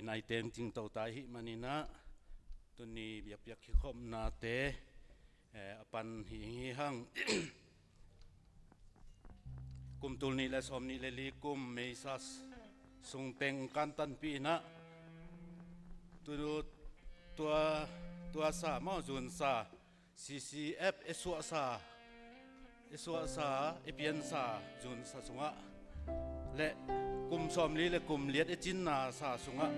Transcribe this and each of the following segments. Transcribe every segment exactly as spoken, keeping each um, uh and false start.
Nai teng cingto ta ahih maninah tuni biakpiak kikhopnate, eh, a pan hi, hi hang. Kum tul nih le sawm nih le li kum May sa sung teng kantanpih inah tu, tua, tua sa maw, June sa, C C F e suahsa, e suahsa, e piansa June sa sungah le kum sawmli le kum liat e cinna sa sungah,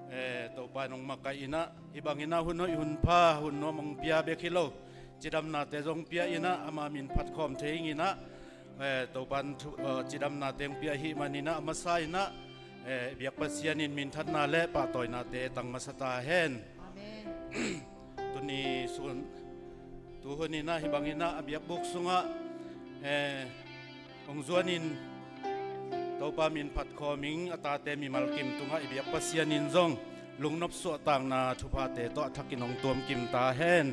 eh, Topa in hong makaih inah, hih bang inah hun hoih hun pha, hun nuam hong pia bek hi lo, cidamnate zong pia inah, ama min phat khawm thei inah, eh, Topa in thu, eh, cidamnate hong pia ahih maninah, a masa inah, eh, biak Pasian in minthanna le pahtawinate tang masa ta hen. Amen. Tuni sun, tuhun inah hih bang inah a biakbuk sungah, eh, hong zuanin Topa min phat khawm ing, a tate mimal kim tungah i biak Pasian in zong lungnop suahtakna thuphate tawh a thakin hong tuamkim ta hen.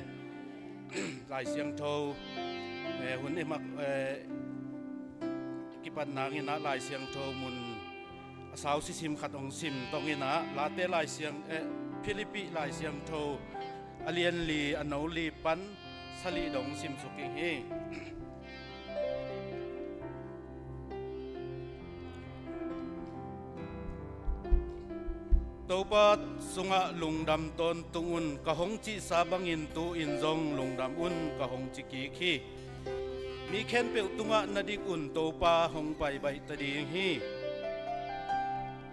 Lai Siangtho, eh, hun i mak, eh, kipat nang inah Lai Siangtho mun a sau sisim khat hong sim tong inah, Late Lai Siang, eh, Philippi Lai Siangtho a lian li, a no li pan sali dong sim suk ing hi. Topa sungah lungdam tawntung un, ka hong cihsa bangin tu-in zong lungdam un, ka hong ci kik hi. Mi khempeuh tungah na dik un, Topa hong paibaih ta ding hi.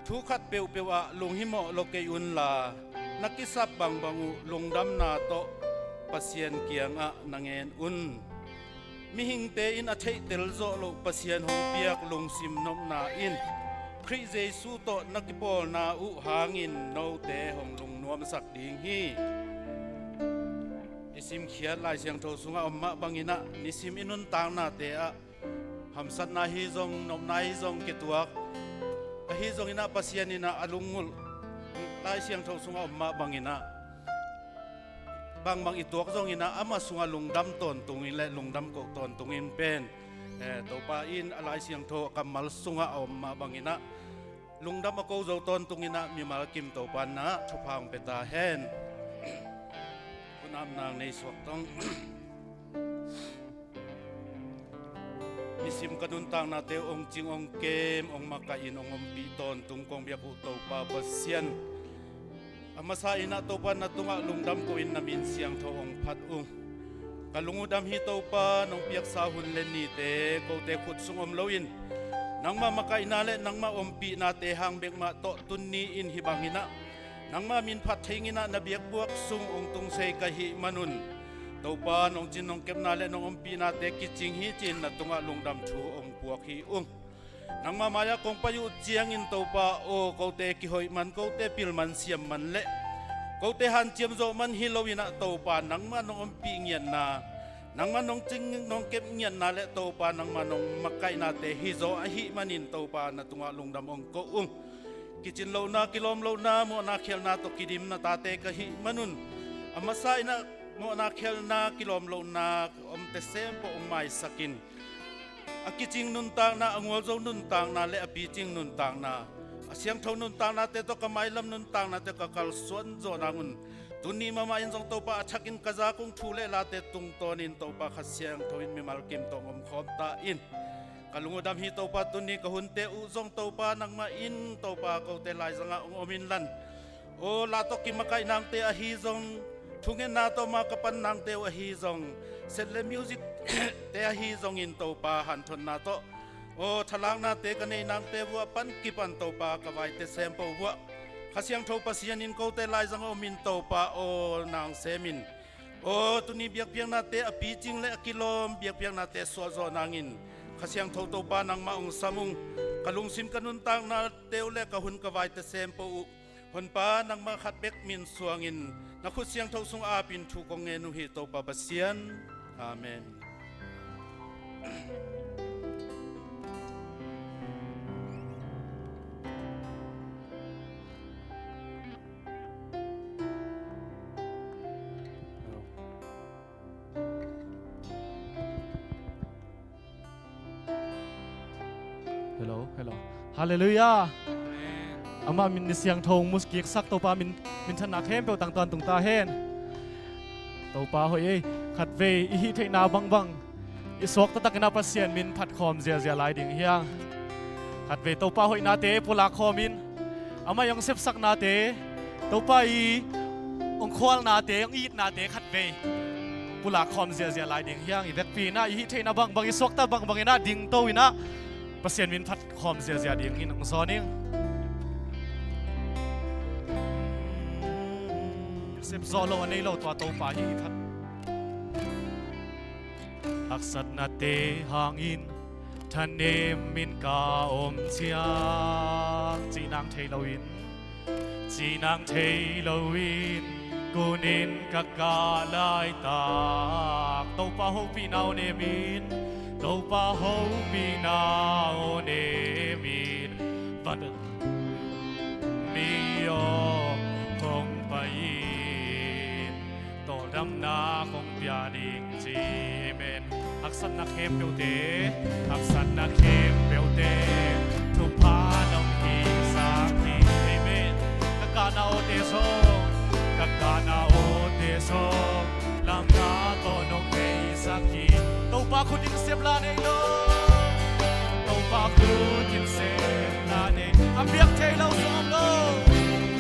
Thu khat peuhpeuh ah lunghimawh lo kei unla, na kisap bangbang uh lungdamna tawh Pasian kiangah na ngen un. Mihingte in a theihtel zawh loh Pasian hong piak lungsim nopna in Khrih Jesu tawh na kipawlna uh hangin note hong lungnuamsak ding hi. I simkhiat Lai Siangtho sungah om mah banginah nisim i nuntaknate ah hamsatna hi zong, nopna hi zong kituak ahi zonginah, Pasian inah a lunggulh Lai Siangtho sungah om mah banginah bangbang i tuak zonginah ama sungah lungdam tawntungin le lungdam koh tawntungin pen, eh, Topa in a Lai Siangtho a kammal sungah a om mah banginah lungdam a ko zo tawntunginah mimal kim Topa inah thupha hong pia ta hen. Hun amnang nei suak tong. Nisim ka nuntaknate uh hong cing, hong kem, hong makaih in hong ompih tawntung kong biak uh Topa Pasian, a masa inah Topa na tungah lungdam ko-in na min siangtho hong phat uh. Ka lung uh dam hi Topa, nong piaksa hun le nite kote khut sung om loin nangmah makaihna le nangmah ompihnate hang bekmah tawh tuni in hih banginah nangmah min phat thei inah na biakbuak sung hong tungsei ka hih manun, Topa nong cin nong kepna le nong ompihnate kicing hi ci-in na tungah lungdam thu hong puak hi ung. Nangmah mai-ah kong pai uh ciangin Topa aw, kote kihoih man, kote pil man, siam man le kote hanciam zawh man hi loinah Topa nangmah nong ompih ngiatna, nangmah nong cing nong kep ngiatna le Topa nangmah nong makaihnate hizaw ahih manin Topa na tungah lungdam hong ko ung. Kicin lohna, kilawm lohna, mawhna khialhna tawh kidim na tate ka hih manun, a masa inah mawhna khialhna, kilawm lohna omte sempawh hong maisakin, a kicing nuntakna, a ngualzo nuntakna le a picing nuntakna, a siangtho nuntaknate tawh ka mailam nuntaknate ka kalsuan zawh nangun, tuni mahmah in zong Topa a thakin ka zak ung thu le late tungtawnin Topa Kha Siangtho in mimal kim tawh hong omkhawm ta in. Ka lung uh dam hi Topa, tuni ka hunte uh zong Topa nangmah in Topa kote laizangah hong om inlan, aw, la tawh kimakaih nangte ahi zong, thungetna tawh ma ka pan nangte uh ahi zong, set le music te ahi zongin Topa hanthotna tawh, aw, thalaknate ka nei nangte vuah pan kipan Topa ka vaite sempawh vuah Kha Siangtho Pasian in kote laizangah om in Topa aw, nang sem in. Aw, tuni biakpiaknate a picing le a kilawm biakpiaknate suahzawh nangin Kha Siangtho Topa nangmah hong sam ung. Ka lungsim ka nuntaknate uh le ka hun ka vaite sempawh uh Honpa nangmah khat bek min suangin na khut siangtho sung apin thu kong ngen uh hi Topa Pasian. Amen. Hello, hello. Halleluiah. Amen. Amah min ni siangtho hong mu kiksak Topa min, minthanna khempeuh tangtawn tung ta hen. Topa hoih ei, khatvei i hih theihna bangbang i suak taktakin ah Pasian min phat khawm ziazia lai ding hi hang. Khatvei Topa hoihnate pulak khawmin, amah i hong sepsaknate, Topa i hong khualnate, hong itnate khatvei pulak khawm ziazia lai ding hi hang. I vekpi in ah i hih theihna bangbang, i suakta bangbangin ah dingto in ah Pasian min phat khawm ziazia dingin hong zawn ing. Sepzawh loh a nei lo tua Topa hi i phat. Haksatnate hangin thanemin ka om ciang, cihnang thei loin, cihnang thei loin kunin ka kah laitak, Topa hopihna aw nemin, Topa hopihna aw nemin, van mi aw hong pai in, tawldamna kong pia ding ci. Amen. Haksatna khempeuhte, haksatna khempeuhte thupha nong piaksak hi. Amen. Ka kahna awte zong, ka kahna awte zong lamna tawh nong heisak hi. Topa khut in sep la nei lo. Topa khut in sep la nei. A piak thei lo zong om lo.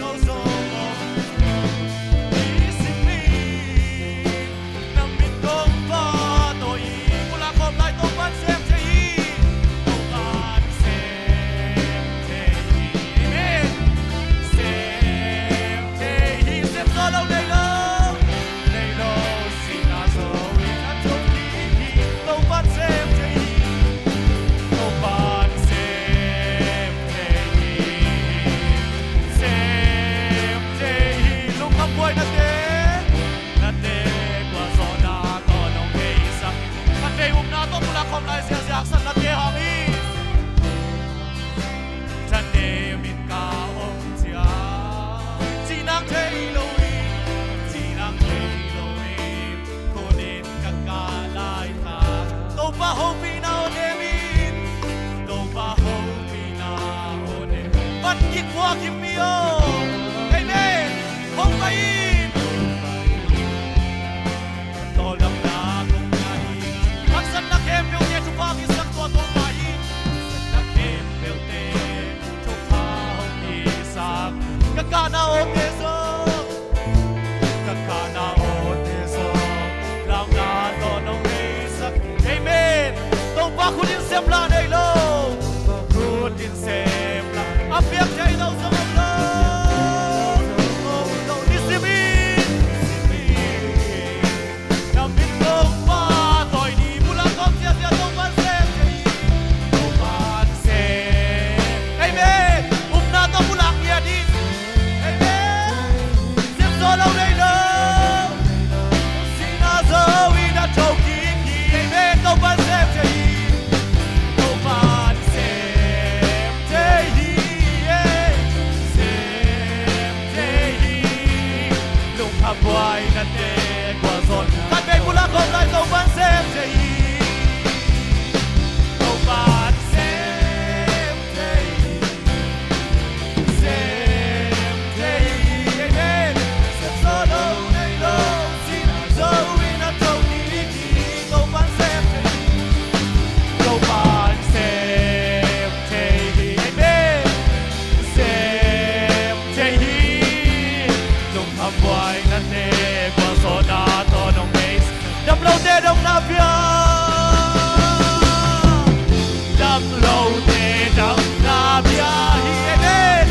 Lo zong om. I simi na mit kong phat aw, i pulak khawm lai Topa'n sem thei hi. Topa'n sem thei hi. Amen. Sem thei hi. Sem zo lo nei lo. Nei lo sihna zo in a tho kik hi. Topa'n sem thei hi. Topa'n sem thei hi. Sem thei hi. Lungkham buainate, nate gualzawhna tawh nong heisak. Khatvei upna tawh pulak khawm lai ziazia haksatnate hang hi. Thanemin ka om ciang, cihnang thei loin, cihnang thei loin kunin ka kah laitak. Topa hopihna aw nemin, Topa hopihna aw nemin, van kik phuak hi mi aw. Amen. Hong pai in. Tawldamna kong pia hi. Haksatna khempeuhte thupha hong hisak tua Topa hi. Haksatna khempeuhte thupha hong hisak. Ka kahna awte zong, ka kahna awte zong lamna tawh nong heisak. Amen. Topa khut in sem la nei lo. Topa khut in sem la. A piak thei lo zong om lo. Om lo. Nisimin. Nisimin. Na min kong phat aw, i pulak khawm ziazia Topa'n sem thei hi. Topa'n sem. Amen. Upna tawh pulak ngiat in. Amen. Sem zo lo nei lo. Sihna zo in a tho kik hi. Amen. Topa'n sem thei hi. Topa'n sem thei hi. Sem thei hi. Lungkham buainate gualzawh. Khatvei pulak khawm lai Topa'n sem thei hi. Topa'n sem thei hi. Sem thei hi. Amen. Sem zo lo nei lo. Sihna zo in a tho kik hi. Topa'n sem thei hi. Topa'n sem thei hi. Amen. Sem thei hi. Lungkham buainate gualzawhna tawh nong heisak. Damlote damna pia. Damlote damna pia hi. Amen.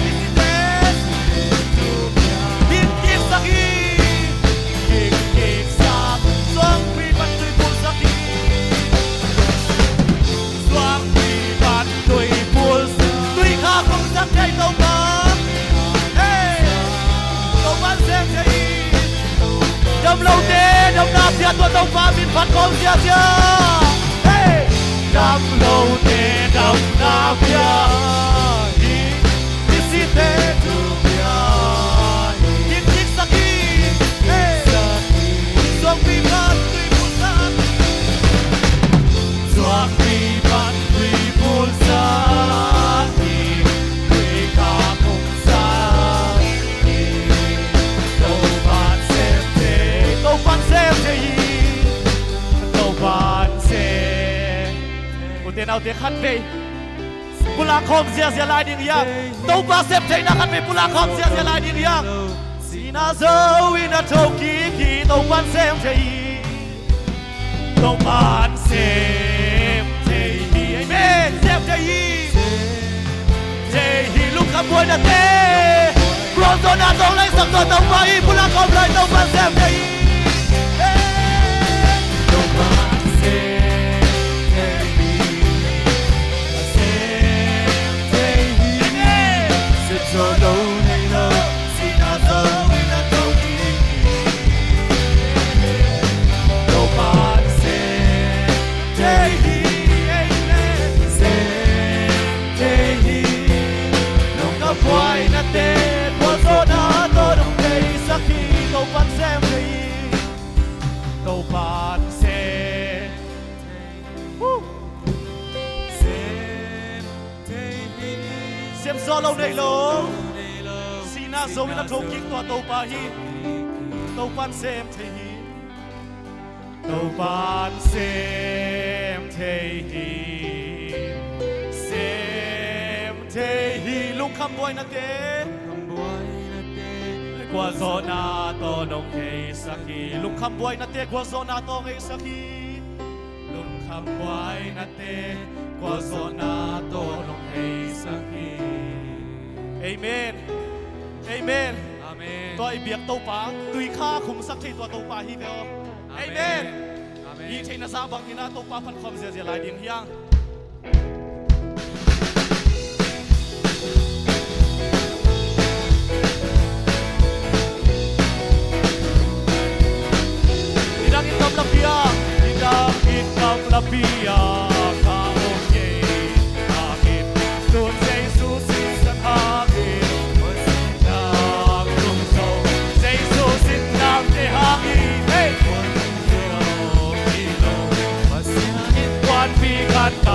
Hong kiksak hi. Hong kiksak. Suangpi pan tui pulsak hi. Suangpi pan tui pulsak. Tui kha kong sak thei Topa. Hey. Topa'n sem thei hi. Damlote damna pia, tua Topa min phat khawm ziazia. Hey. Damlote damna pia hi. Misite thu pia hi. Hong kiksak hi. Hey. Suangpi pan tui pulsak. Suangpi pan tui pulsak hi. Tui kha kong Te naute khatvei pulak khawm ziazia lai ding hi hang. Topa sem theihna khatvei pulak khawm ziazia lai ding hi hang. Sihna zo in a thokik hi, Topa'n sem thei hi. Topa'n sem thei hi. Amen. Sem thei hi. Thei hi. Lungkham buainate, gualzawhna tawh hong laisak tawh Topa hi. Pulak khawm lai, Topa'n sem thei hi. Hey. Topa'n sem thei hi. Sem thei hi. Amen. Sem zo lo nei lo, sihna zo in a thokik hi. Topa'n sem thei hi. Amen. Sem thei hi. Lungkham buainate, gualzawhna tawh hong theisak hi. Topa'n sem thei hi. Topa'n sem thei hi. Woo. Sem thei hi. Sem zo lo nei lo, sihna zo in a thokik tua Topa hi. Topa'n sem thei hi. Topa'n sem thei hi. Sem thei hi. Lungkham buainate, gualzawhna tawh hong theisak hi. Lungkham buainate, gualzawhna tawh hong theisak hi. Lungkham buainate, gualzawhna tawh hong theisak hi. Amen. Amen. Amen. Tua i biak Topa, tui kha khumsak thei tua Topa hi ve aw. Amen. Amen. Amen. I theihna zah bangin a Topa phat khawm ziazia lai ding hi hang. Nidang in gamlapi ah, nidang in gamlapi ah ka om hi. Hangin tun Jesu sisan hangin, Pasian nang lungzo, Jesu sin nangte hangin, hey! Pasian in kuanpi khat ka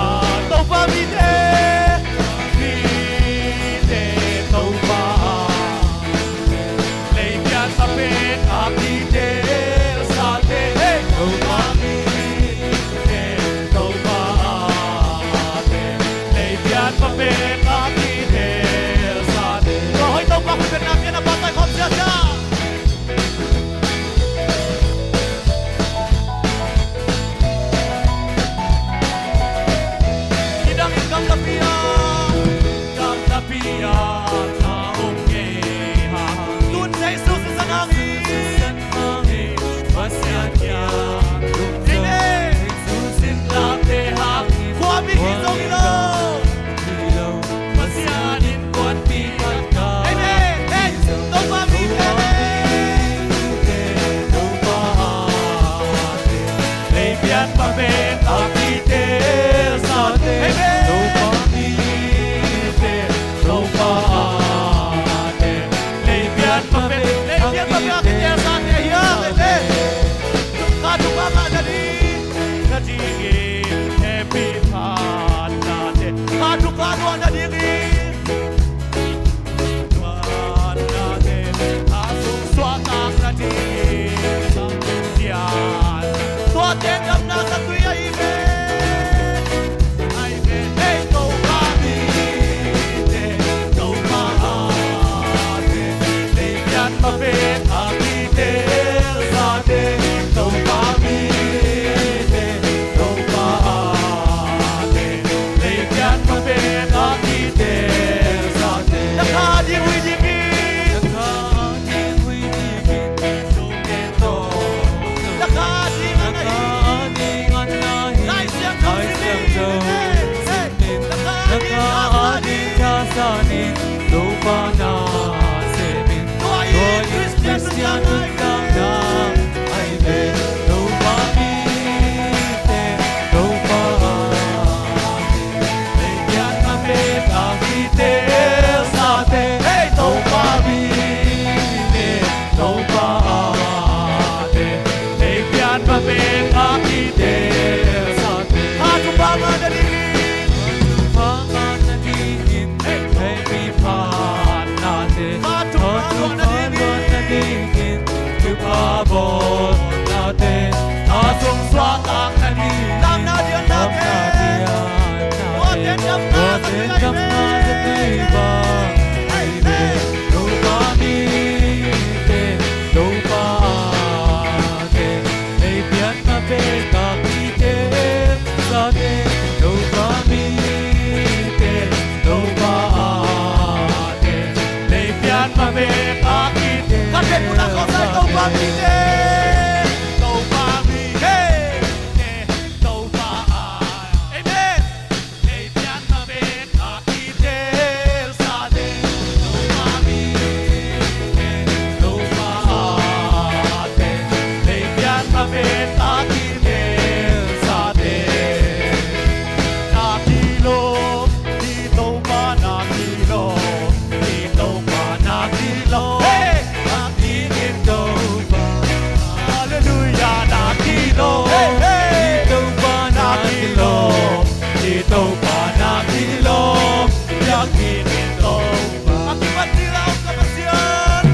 Topa na kilawm, biakinn in Topa. A kipan ding a om ka Pasian.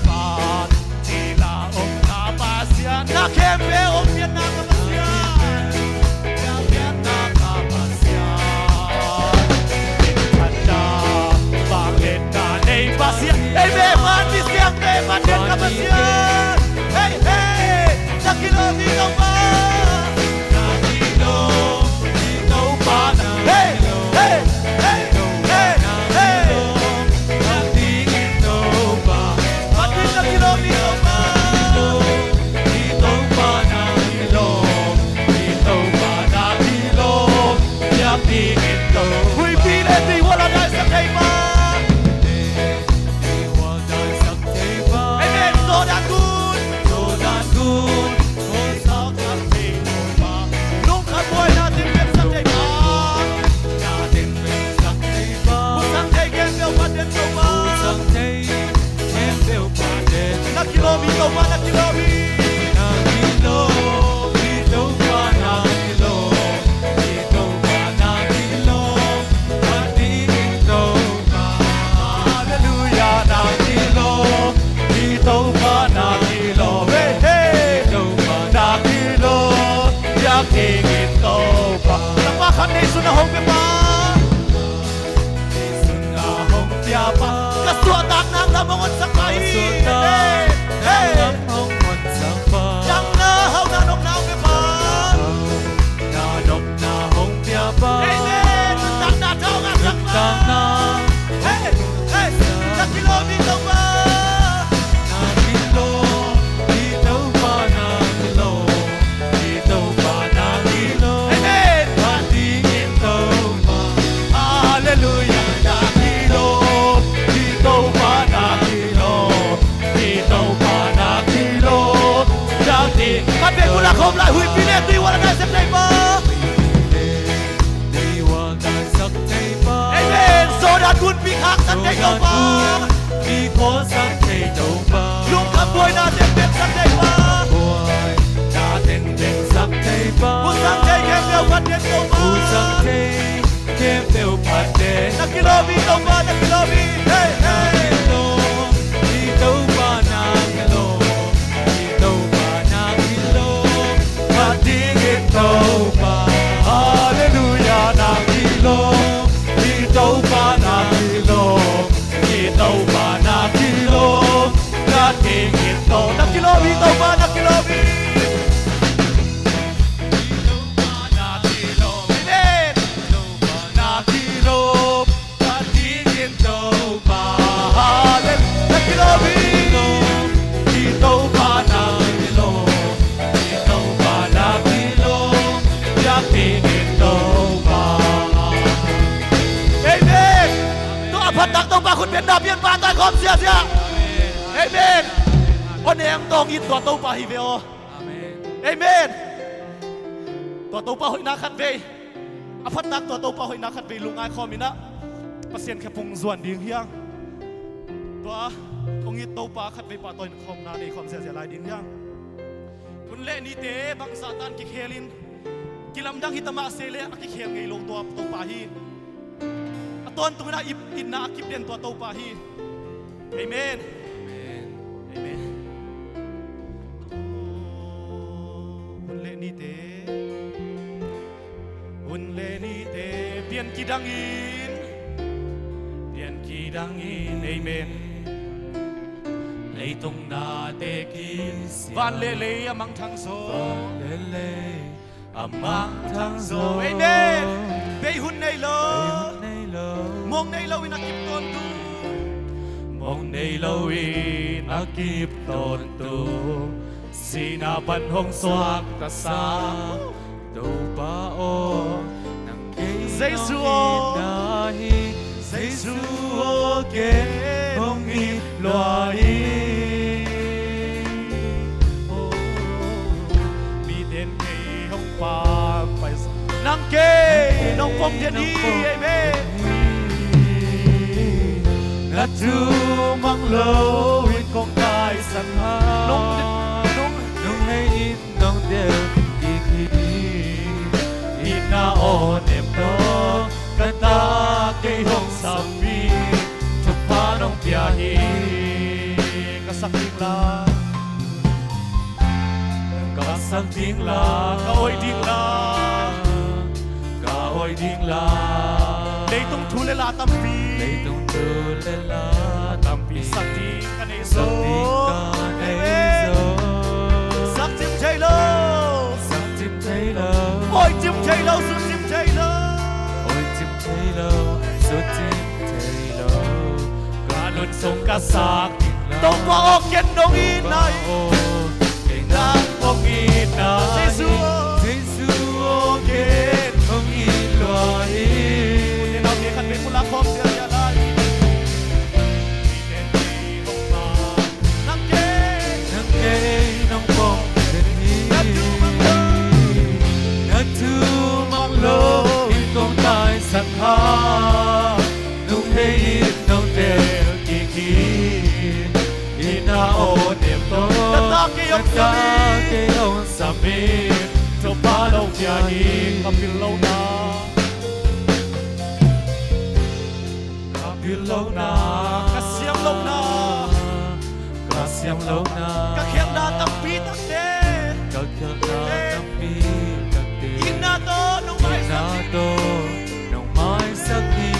Pan ding a om ka Pasian. Na khempeuh hong pianna ka Pasian. Hong pianna ka Pasian. Min thang na, vangliatna nei Pasian. Amen. Vanmi siangtho, vanglian ka Pasian. Hei, hei. Na kilawm hi Topa. Na kilawm hi Topa, na kilawm. Hei, hei, hei, hei, hei. Na kilawm hi Topa. Patin na kilawm hi Topa. Hi Topa na kilawm. Hi Topa na kilawm. Biakinn in Topa. Huihpi le tuihual a daisak thei pa. Amen. Jordan gun. Jordan gun. Lungkham buaina teng piaksak thei pa. Husang thei khempeuh phaten Topa. Na kilawm hi Topa, na kilawm hi. Na kilawm hi Topa, na kilawm hi Topa, na kilawm. Phat ding in Topa. Halleluiah, na kilawm hi Topa, na kilawm. Hey, hey. Topa na kilawm, biakinn in Topa. Tapa khat neisun a hong pia pa. Neisun a hong pia pa. Ka suahtakna lam hong honsak pa hi. Ka suahtakna lam hong honsak pa. Damna, hauhna, nopna hong pia pa. Hauhna, nopna hong pia pa. Amen. Nuntakna thaungah sak pa. Nuntakna. Hey, hey. Na kilawm hi Topa. Na kilawm hi Topa, na kilawm hi Topa, na kilawm. Amen. Phat ding in Topa. Halleluiah. Na kilawm hi Topa, na kilawm hi Topa, na kilawm. Phat ding. Khat vei bul a khawm lai, huihpi le tuihual a daisak thei pa. Amen. Jordan gunpi khaktan thei Topa. Lungkham buaina teng piaksak thei pa. Husang thei khempeuh phaten Topa. Na kilawm hi Topa, na kilawm hi. Hey, hey. Hi Topa na kilawm. Hi Topa na kilawm. Phat ding in Topa. Halleluiah, na kilawm. Hi Topa na kilawm. Hi Topa na kilawm. Phat ding in Topa. Na kilawm hi Topa, na kilawm hi. Hi Topa na kilawm. Amen. Hi Topa na kilawm. Phat ding in Topa. Halleluiah. Na kilawm hi. Hi Topa na kilawm. Hi Topa na kilawm. Biakinn in Topa. Amen. Tua a phattak Topa khut bengna pian pa tai khawm ziazia. Amen. Aw neng tawng it tua Topa hi ve aw. Amen. Amen. Tua Topa hoihna khat vei. A phattak tua Topa hoihna khat vei lungngai khawm inah Pasian khe phung zuan ding hiang. Tua hong it Topa khat vei pa tawh in khawmna nei khawm ziazia lai ding hiang. Hun le nite bangzah tan kikhel in kilamdang hi ta mah se le a kikhel ngei lo tua Topa hi. A tawntung inah ip itna a kip den tua Topa hi. Amen. Amen. Amen. Hun le nite, hun le nite pian kidangin, pian kidangin. Amen. Leitung nate kisin van le lei a mangthang zo. Van le lei a mangthang zo. Amen. Bei hun nei lo. Bei hun nei lo. Mong nei lo in a kip tawntung. Mong nei lo in a kip tawntung. Sihna pan hong suaktasak Topa aw, nang kei Jesu aw. Nong itna hi. Jesu aw, kei hong it lua hi. Miten kei hong pampai, nang kei nong pom den hi. Amen. Na thu mang lo in kong taisan ha. Nong, nong, nong hei in nong del kik hi. Itna aw nem to. Ding la, ka awi ding la, ka awi ding la. Leitung thu le la tampi, leitung thu le la tampi sak ding ka nei zo. Sak ding ka nei zo. Amen. Sak cim thei lo, sak cim thei lo. Awi cim thei lo, sut cim thei lo. Awi cim thei lo, sut cim thei lo. Ka nun sung ka sak ding la. Topa aw, ken nong it na hi. Topa aw, ken nong it na hi. Jesu aw. Jesu aw, ken nong it lua hi. Ute naute, khat vei pulak khawm ziahziah lai. Nang kei, nang kei nong pom den hi. Na thu mang lo, na thu mang lo in kong taisan hang. Nong hei in nong del kik hi. Itna aw nem tawh, na ta kei hong, na ta kei hong sam in. Topa nong pia hi. Ka pil lohna, ka pil lohna, ka siam lohna, ka siam lohna, ka khialhna tampi takte, ka khialhna tampi takte. Itna tawh nong maisak, itna tawh nong maisak hi.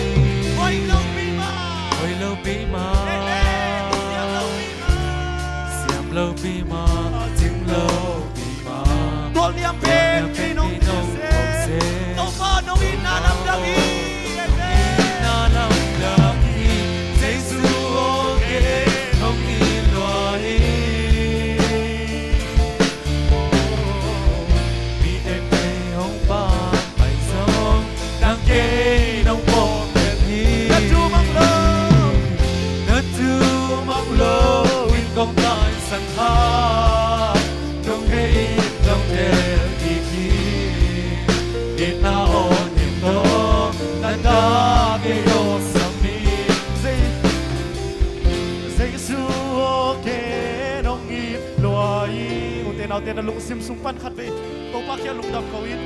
Hoih lo pi mah, hoih lo pi mah. Amen. Siam lo pi mah, siam lo pi mah, cing lo pi mah. Tualniam pen kei nong, nong sem. Topa nong itna lamdang hi. Amen. Itna lamdang hi. Jesu aw, ken nong it lua hi. Mite kei hong pampai zong, nang kei nong pom den hi. Na thu mang lo, na thu mang lo in kong taisan hang. Nong hei in nong del kik hi. Itna aw nem tawh, na ta kei hong sam in. Jei, Jesu aw, ken nong it lua hi. Ute naute, na lungsim sung pan khat vei Topa kiang lungdam ko in.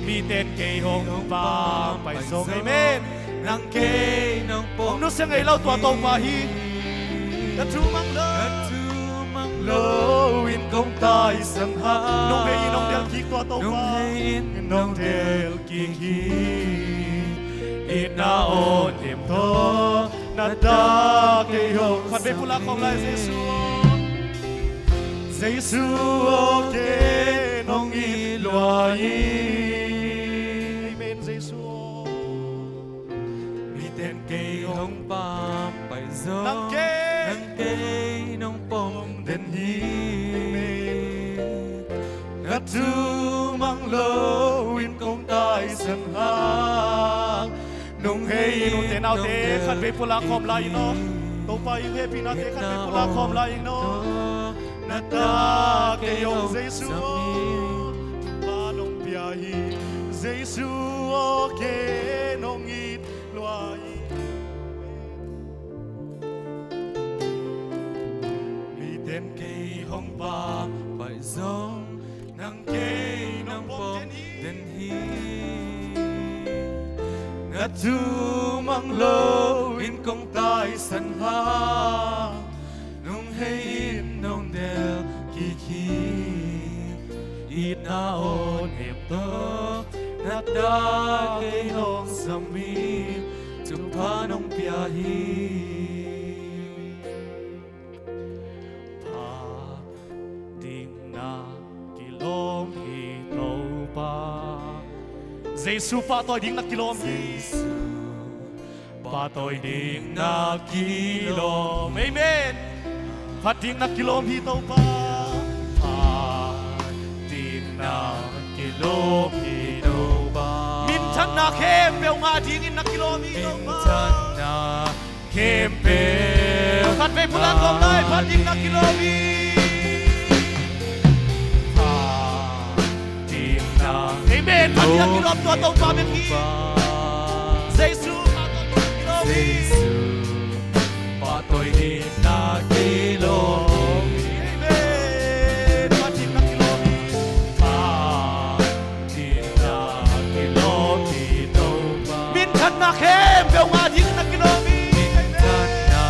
Miten kei hong pampai zong. Amen. Nang kei nong pom, hong nusia ngei lo tua Topa hi. Na thu mang lo, na thu mang lo in kong taisan hang. Nong hei in nong del kik tua Topa. Nong hei in nong del kik hi. Itna aw nem tawh, na ta kei hong. Khat vei pulak khawm lai, Jesu aw. Jesu aw, ken nong it lua hi. Amen, Jesu aw. Miten kei hong pampai zong, nang kei, nang kei nong pom den hi. Amen. Na thu mang lo in kong taisan hang. Nong hei in, ute naute, khat vei pulak khawm lai in aw. Topa ii hehpihnate khat vei pulak khawm lai in aw. Na ta kei hong, Jesu aw, Pa nong pia hi. Jesu aw, ken nong it lua hi. Miten kei hong pampai zong, nang kei nong pom den hi. Na thu mang lo in kong taisan hang. Nong hei in nong del kik hi. Itna aw nem tawh, na ta kei hong sam in. Topa nong pia hi. Phat ding na kilawm hi Topa. Jesu pahtawi ding na kilawm hi. Jesu pahtawi ding na kilawm. Amen. Phat ding na kilawm hi Topa. Phat ding na kilawm hi Topa. Minthanna khempeuh ngah dingin na kilawm hi Topa. Minthanna khempeuh. Khat vei pulak khawm lai, phat ding na kilawm hi. Phat ding na, amen, phat ding na kilawm tua Topa bek hi. Jesu pahtawi ding na kilawm hi. Jesu pahtawi ding na kilawm hi. Amen. Phat ding na kilawm hi. Phat ding na kilawm hi Topa. Minthanna khempeuh ngah ding na kilawm hi. Minthanna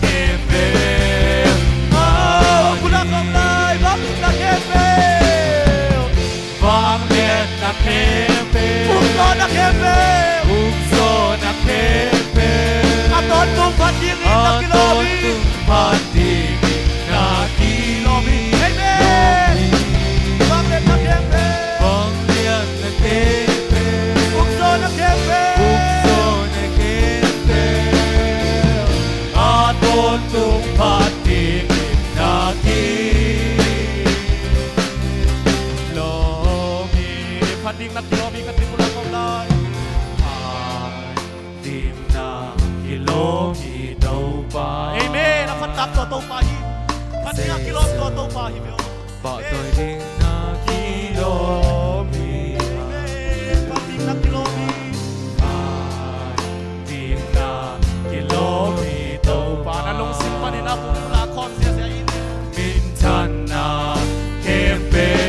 khempeuh. Aw, pulak khawm lai, phat ding na khempeuh. khempeuh. Ukzawhna khempeuh. Ukzawhna khempeuh. A tawntung phat dingin na kilawm hi. A tawntung phat dingin na kilawm hi. Amen. Vangliatna khempeuh. Vangliatna khempeuh. Ukzawhna khempeuh. Ukzawhna khempeuh. A tawntung phat dingin na kilawm hi. Phat ding na kilawm hi, ka tripura kong lai. Phat ding na kilawm hi Topa. Amen. A phat tak tua Topa hi. Phat ding na kilawm tua Topa hi. Pahtawi ding na kilawm hi. Amen. Phat ding na kilawm hi. Phat ding na kilawm hi Topa. Na lungsim panin a bung la khawm ziazia in. Minthanna khempeuh.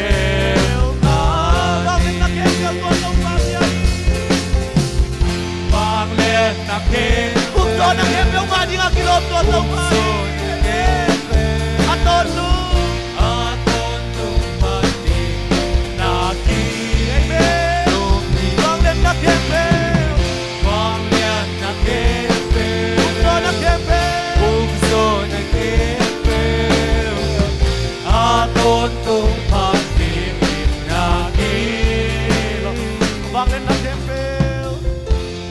Vangliatna khempeuh tua Topa hi. Vangliatna khempeuh. Ukzawhna khempeuh ngah ding a kilawm tua Topa hi. Ukzawhna khempeuh. A tawntung. A tawntung phat dingin na kilawm hi. Amen. Vangliatna khempeuh. Vangliatna khempeuh. Ukzawhna khempeuh. Ukzawhna khempeuh. A tawntung phat dingin na kilawm. Vangliatna khempeuh.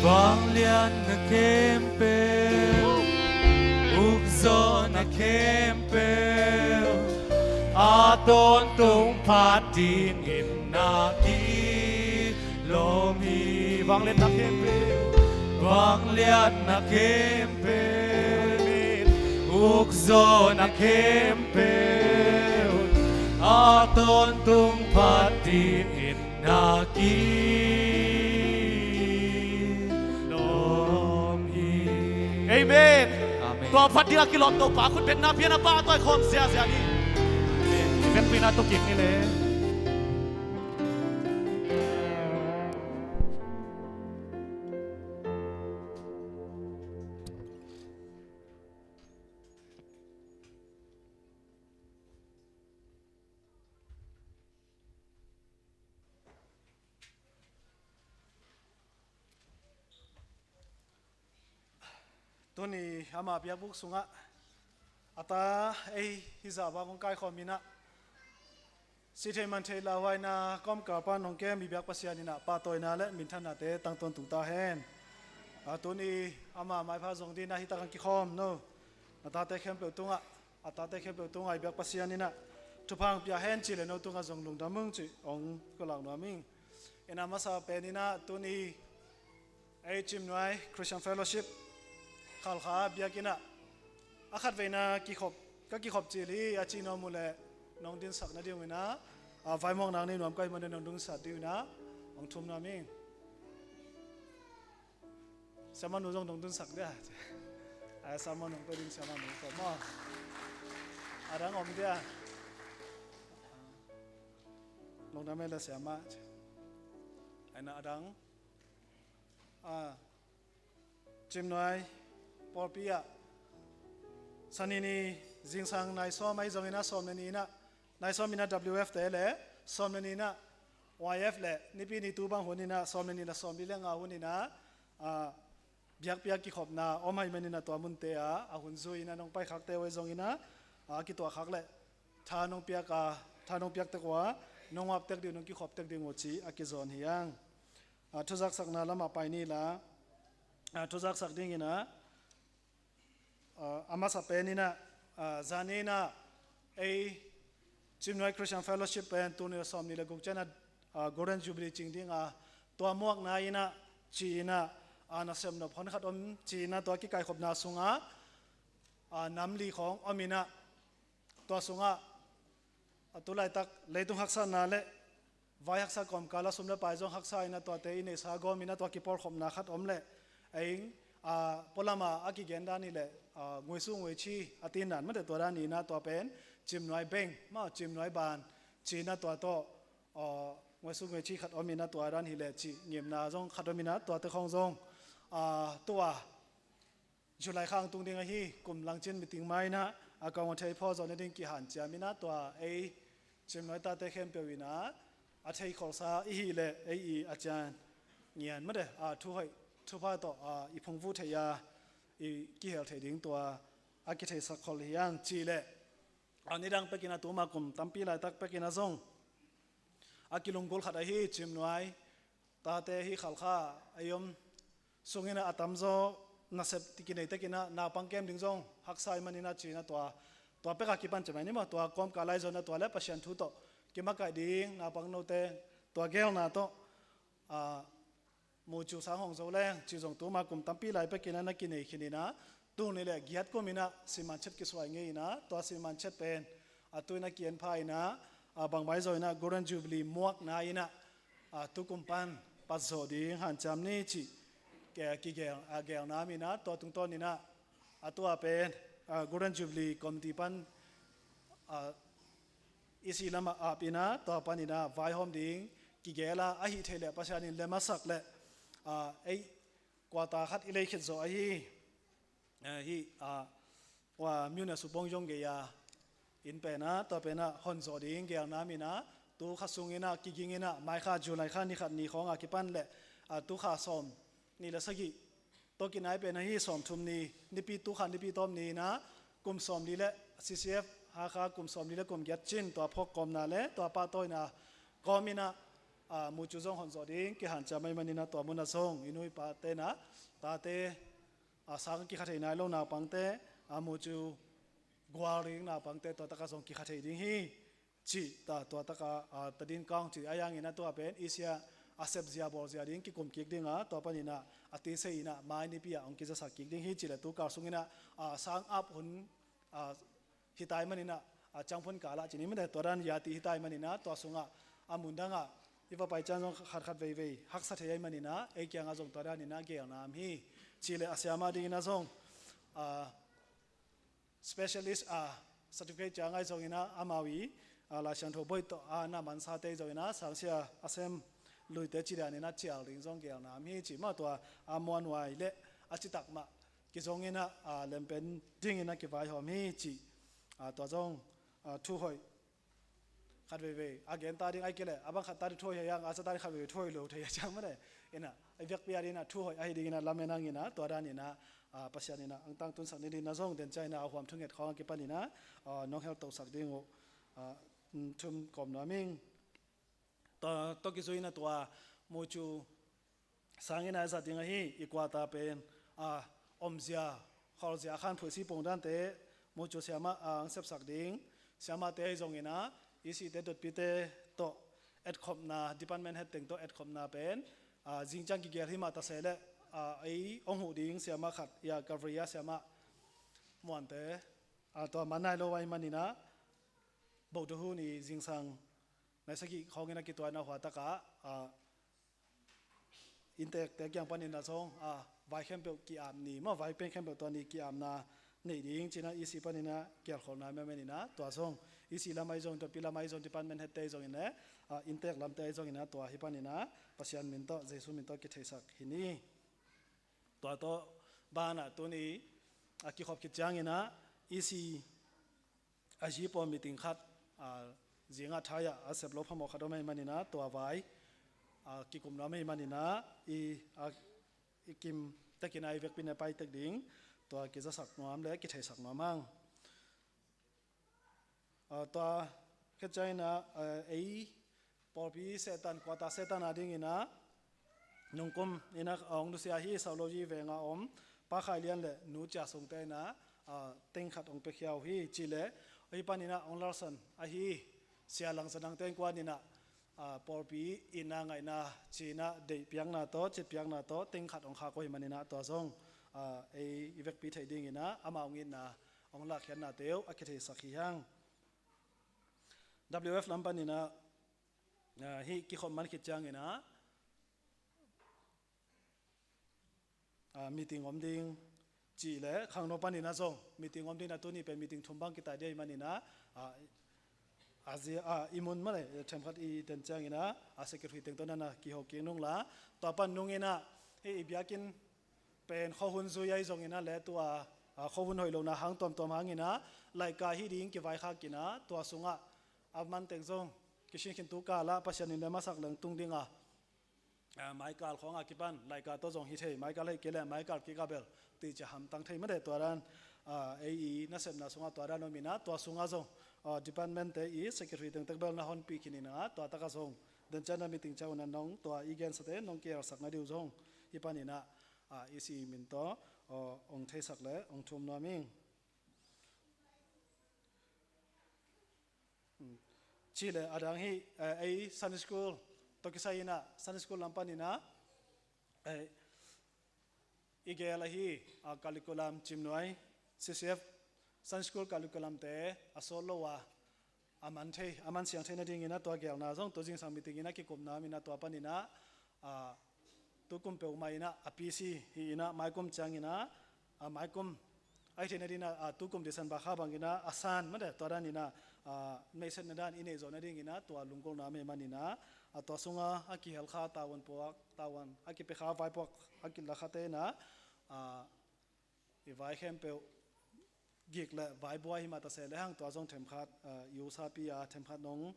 Vangliatna khempeuh. Ukzawhna khempeuh. A tawntung phat dingin na kilawm hi. Vangliatna khempeuh. Vangliatna khempeuh. Ukzawhna khempeuh. A tawntung phat dingin na kilawm hi. Amen. Amen. Tua phat ding a kilawm Topa khut betna pian a pahtawi khawm ziazia ni. Amen. Vekpi na tu kik ni le. Tuni ama biakbuk sungah a ta ei hizah bang hong kaikhawm inah, si thei man thei lauhuaina kawmkal pan hong kem i biak Pasian inah pahtawina le minthannate tangtawn tung ta hen. A tuni ama maipha zong dinah hi takah kikhawm no, na tate khempeuh tungah, a tate khempeuh tungah i biak Pasian inah thupha hong pia hen ci le no tungah zong lungdam ung ci hong ko lak nuam ing. Inah masa pen inah tuni ei Cimnuai Christian Fellowship Khalkha biakinn ah a khatveina kikhop, ka kikhop cil hi a ci nuam uh leh nong dinsak nading uh inah, a vaimawknak nei nuam ka hih manin nong dinsak ding uh inah hong thum nuam ing. Siamah nu zong nong dinsak dia. A siamah nong pe ding siamah nu ko maw. A dang om dia. Lungdam ei le siamah. A inah a dang. A, Cimnuai pawlpi ah Sani ni zingsang nai sawm ahi zong inah sawm le ni inah, nai sawm inah W F te le sawm le ni inah Y F le Nipi ni tu bang hun inah sawm le ni le sawm li le nga hun inah, a, biakpiak kikhopna om ahi man inah tua munte ah a hun zui inah nong paikhakte uh ahi zong inah, a, a kituahkhak le tha nong piak a, tha nong piak tek uh a, nong uap tek ding uh, nong kikhop tek ding uh ci a kizawn hi ang. A, thuzaksakna lamah pai ni la, a, thuzaksak ding inah, a, a masa pen inah, a, zan inah ei Cimnuai Christian Fellowship pen tul nih le sawm nih le guk ciangah, a, Golden Jubilee cing ding a, tua muakna inah ci inah, a, nasem nop hon khat om ci inah tua kikaikhopna sungah, a, nam li khawng om inah, tua sungah a tu laitak leitung haksatna le vai haksa kawmkal a sum le pai zong haksa inah tuate i neihsa gawm inah tua kipawlkhopna khat om leh, a ing, a, pualama a kigen dan hi leh, a, nguaisu nguaici a tin dan mate tua dan hi inah tua pen Cimnuai beng maw, Cimnuai ban ci inah tua tawh, a, nguaisu nguaici khat om inah tua dan hi leh cih ngimna zong khat om inah tuate khawng zong, a, tua July kha hong tung ding ahi kum langcin meeting ma inah a kong a thei phaw zawh nading kihanciam inah tua ei Cimnuai tate khempeuh inah A theikholsa i hih leh ei i a cian ngian mate, a, thuhoih thupha tawh, a, i phungvuh theih a, i kihel theih ding tua a kitheisak khol hi hang. Cih leh, a, nidang pekin a, tuma kum tampi laitak pekin a zong a kilunggulh khat ahi Cimnuai tate hi Khalkha ei om sungin a, a tamzaw nasep kinei tekin a, naupang kem ding zong haksa ahih manin a, ci-in a, tua, tua pek a kipan ci mai ni maw, tua kawmkal lai zong a, tua leh Pasian thu tawh kimakaih ding naupang note tua geelna tawh, a, mucu sang hong zo leng cih zong tuma kum tampi lai pekin a na kinei khin in a, tul nih leh giat kumin a Simanchet kisuai ngei in a, tua Simanchet pen a, tu-in a ki-en pha in a, a, bangmah hi zongin a Golden Jubilee muakna in a, a, tu kum pan pat zawh ding hanciam ni cih ke, kigeel, a, geelna om in a, tua tungtawnin a, a, tua pen, a, Golden Jubilee Committee pan, a, E C lamah ap in a, tua panin a vaihawm ding kigeel a, ahih theih leh Pasian in lem a sak leh, a, ei quarter khat i lei khit zawh ahi, a, hih, a, Ua, Myone Supong Yonge a inn pen a, tua pen a hon zawh ding geelna om in a, tu kha sungin a kiging in a, mai kha July kha ni khat ni khawng a kipan leh, a, tu kha sawmnih leh sagih tawh kinai pen ahi sawmthum ni, Nipi, tu kha Nipi tawp ni in a, kum sawmli leh C C F Hakha kum sawmli leh kum giat cin tua phawk kawmna leh tua pahtawina kawm in a, a, mucu zong hon zawh ding kihanciam ahih manin a, tua mun ah zong i nu i pate in a, tate, a, sang kikha thei nai lo naupangte, a, mucu gual ding naupangte tua tak ah zong kikha thei ding hi, cih ta, tua tak ah, a, Tadin Kaung cih a, ahih hangin a tua pen E C a, a sepzia bawlzia ding kikum kik ding a, tua panin a, a tisei in a mai Nipi ah hong kizasak kik ding hi, cih leh tu kal sungin a, a, sang ap hun, a, hi ta ahih manin a, a, ciangphun kal ah ci ni mate, tua dan yati hi ta ahih manin a, tua sungah a mun dang ah i va pai ciang zong khat khat veivei haksa thei ahih manin a, ei kiangah zong tua danin a geelna om hi, cih leh a siama dingin a zong, a, specialist, a, certificate ciang ahi zongin a, amau i, a, Lai Siangtho bawih tawh a na mansate ahi zongin a, sangsia a sem luite cih danin a cial ding zong geelna om hi, cih mah tua, a, muanhuai leh a citak mah kizongin a, a, lempen dingin a kivaihawm hi, cih, a, tua zong, a, thuhoih khat veivei a gen ta ding ahih kei leh a bang khat ta ding thuhoih hi hang, a za ta ding khat veivei thuhoih lo thei a ciang mate. In a, i vekpi a dingin a thuhoih ahi dingin a lamen hang in a, tua danin a, a, Pasian in a angtang tunsak ni dingin a zong den ciangin a, a huam thunget khawng a kipanin a, a, nong heltosak ding uh, a, thum kawm nuam ing. Tua tawh kizui in a, tua mucu sangin a i zat ding ahi i quarter pen, a, omzia, kholzia, a khanphuih, sipung dante mucu siama, a, hong sepsak ding siamate ahi zongin a, E C te, dotpite tawh etkhopna, department head teng tawh etkhopna pen, a, zing ciang kigeel hi mah ta se leh, a, ei hong huh ding siama khat, a, Gabriel siama Muante, a, tua man nai lo ahih manin a, Bohtu hun i zingsang nai sagih khawngin a kituakna hua tak ah, a, innteekte kiang panin a zong, a, vai khempeuh ki-ap ni maw, vai pen khempeuh tua ni ki-apna nei ding ci-in a, E C panin a kialkholna mah om in a, tua zong E C lam ahi zong, dotpi lam ahi zong, department headte ahi zongin leh, a, innteek lamte ahi zongin a, tua hih panin a Pasian min tawh, Jesu min tawh kitheisak hi ni. Tua tawh banah tuni a kikhop khit ciangin a, E C a zi pawl meeting khat, a, zingah thai-ah a sep lo phamawh khat om ahih manin a, tua vai, a, kikum nuam ahih manin a, i, a, i kim tekin a, i vekpi in a pai tek ding, tua kizasak nuam leh kitheisak nuam hang. A, tua khit ciangin a, a, ei pawlpi sehtan, quarter sehtan a dingin a, nungkum in a, a, hong nusia hi, Saulawyi veng a om Pa Khai Lian leh Nu Cia Sung te in a, a, teng khat hong piakhia uh hi, cih leh hih panin a hong lalsan ahi Sia Lang Za Nang te innkuan in a, a, pawlpi itna ngaihna ci-in a, deihpiakna tawh, citpiakna tawh teng khat hong khak uh ahih manin a, tua zong, a, ei i vekpi theih dingin a, amau hong itna, hong lakkhiatnate uh a kitheisak hi hang. W F lam panin a, a, hih kikhop man khit ciangin a, a, meeting om ding cih leh khangno panin a zong meeting om ding a, tuni pen meeting thum bang kitai ding ahih manin a, a, a zia, a, i mun mah leh themkhat i den ciangin a, a, secretary teng tawh na na kiho kik nung la, tua pan nungin a, hih i biakinn pen khuahun zui ahi zongin a leh tua, a, khuahun hoih lohna hang tuamtuam hangin a, laihka hih ding kivaikhak in a, tua sungah a man teng zong kisin khin tu kal ah Pasian in le masak leng tung ding a, ah, maikal khawng a kipan laika tawh zong hi thei, maikal hei kei le maikal kik a bel ti cia hamtang thei mate. Tua dan, ah, ei i nasepna sungah tua dan om in ah, tua sungah zong, ah, department te i secretary tengtek bel na honpih khin in ah, tua takah zong den ciang na meeting ciang un ah nong tua i gensate nong kihelsak na ding uh zong hih panin ah, ah, i si min tawh, ah, ong theisak le ong thum nuam ing. Ci le a dang hi, eh, ei Sunday school tawh kisai in ah, Sunday school lam panin ah, eh, i gel ahi, ah, curriculum cimnuai, C C F, Sunday school curriculum te a sawt lo a, a man thei, a man siang thei nading in ah tua gelna zong tu zingsang meeting in ah kikupna om in ah tua panin ah, ah, tukum peuhmah in ah a P C hi in ah, maikum ciang in ah, ah, maikum ahi thei nading in ah, ah, tukum December kha bang in ah a san mate, tua dan in ah, ah, meiset na dan i neih zawh nading in ah tua lunggulhna om ahih manin ah, ah, tua sungah a kihel kha tavuan puak, tavuan a kipia kha vaipuak a kila khate in ah, ah, i vai khempeuh gik le vaibua hi mah ta se le hang tua zong themkhat, ah, i usapi a themkhat nong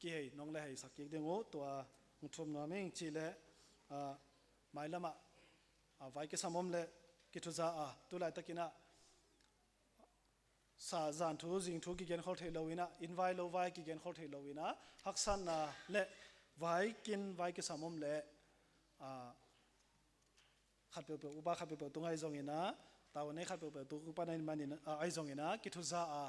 kihei, nong le heisak kik ding uh, tua hong thum nuam ing. Ci le, ah, mailam ah, ah, vai kisam om le kithuza a, tu laitak in ah sa zan thu, zing thu kigenkhol thei lo in ah, inn vai lo vai kigenkhol thei lo in ah, haksatna le vai kin vai kisam om le, ah, khat peuhpeuh upa khat peuhpeuh tungah ahi zong in ah, tavuan nei khat peuhpeuh tungah ahi manin ah, ahi zong in ah, kithuza a,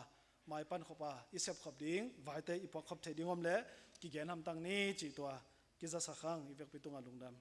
mai pan khop a, i sep khop ding, vaite i puak khop theih ding om le kigen hamtang ni cih tua kizasak hang. I vekpi tungah lungdam.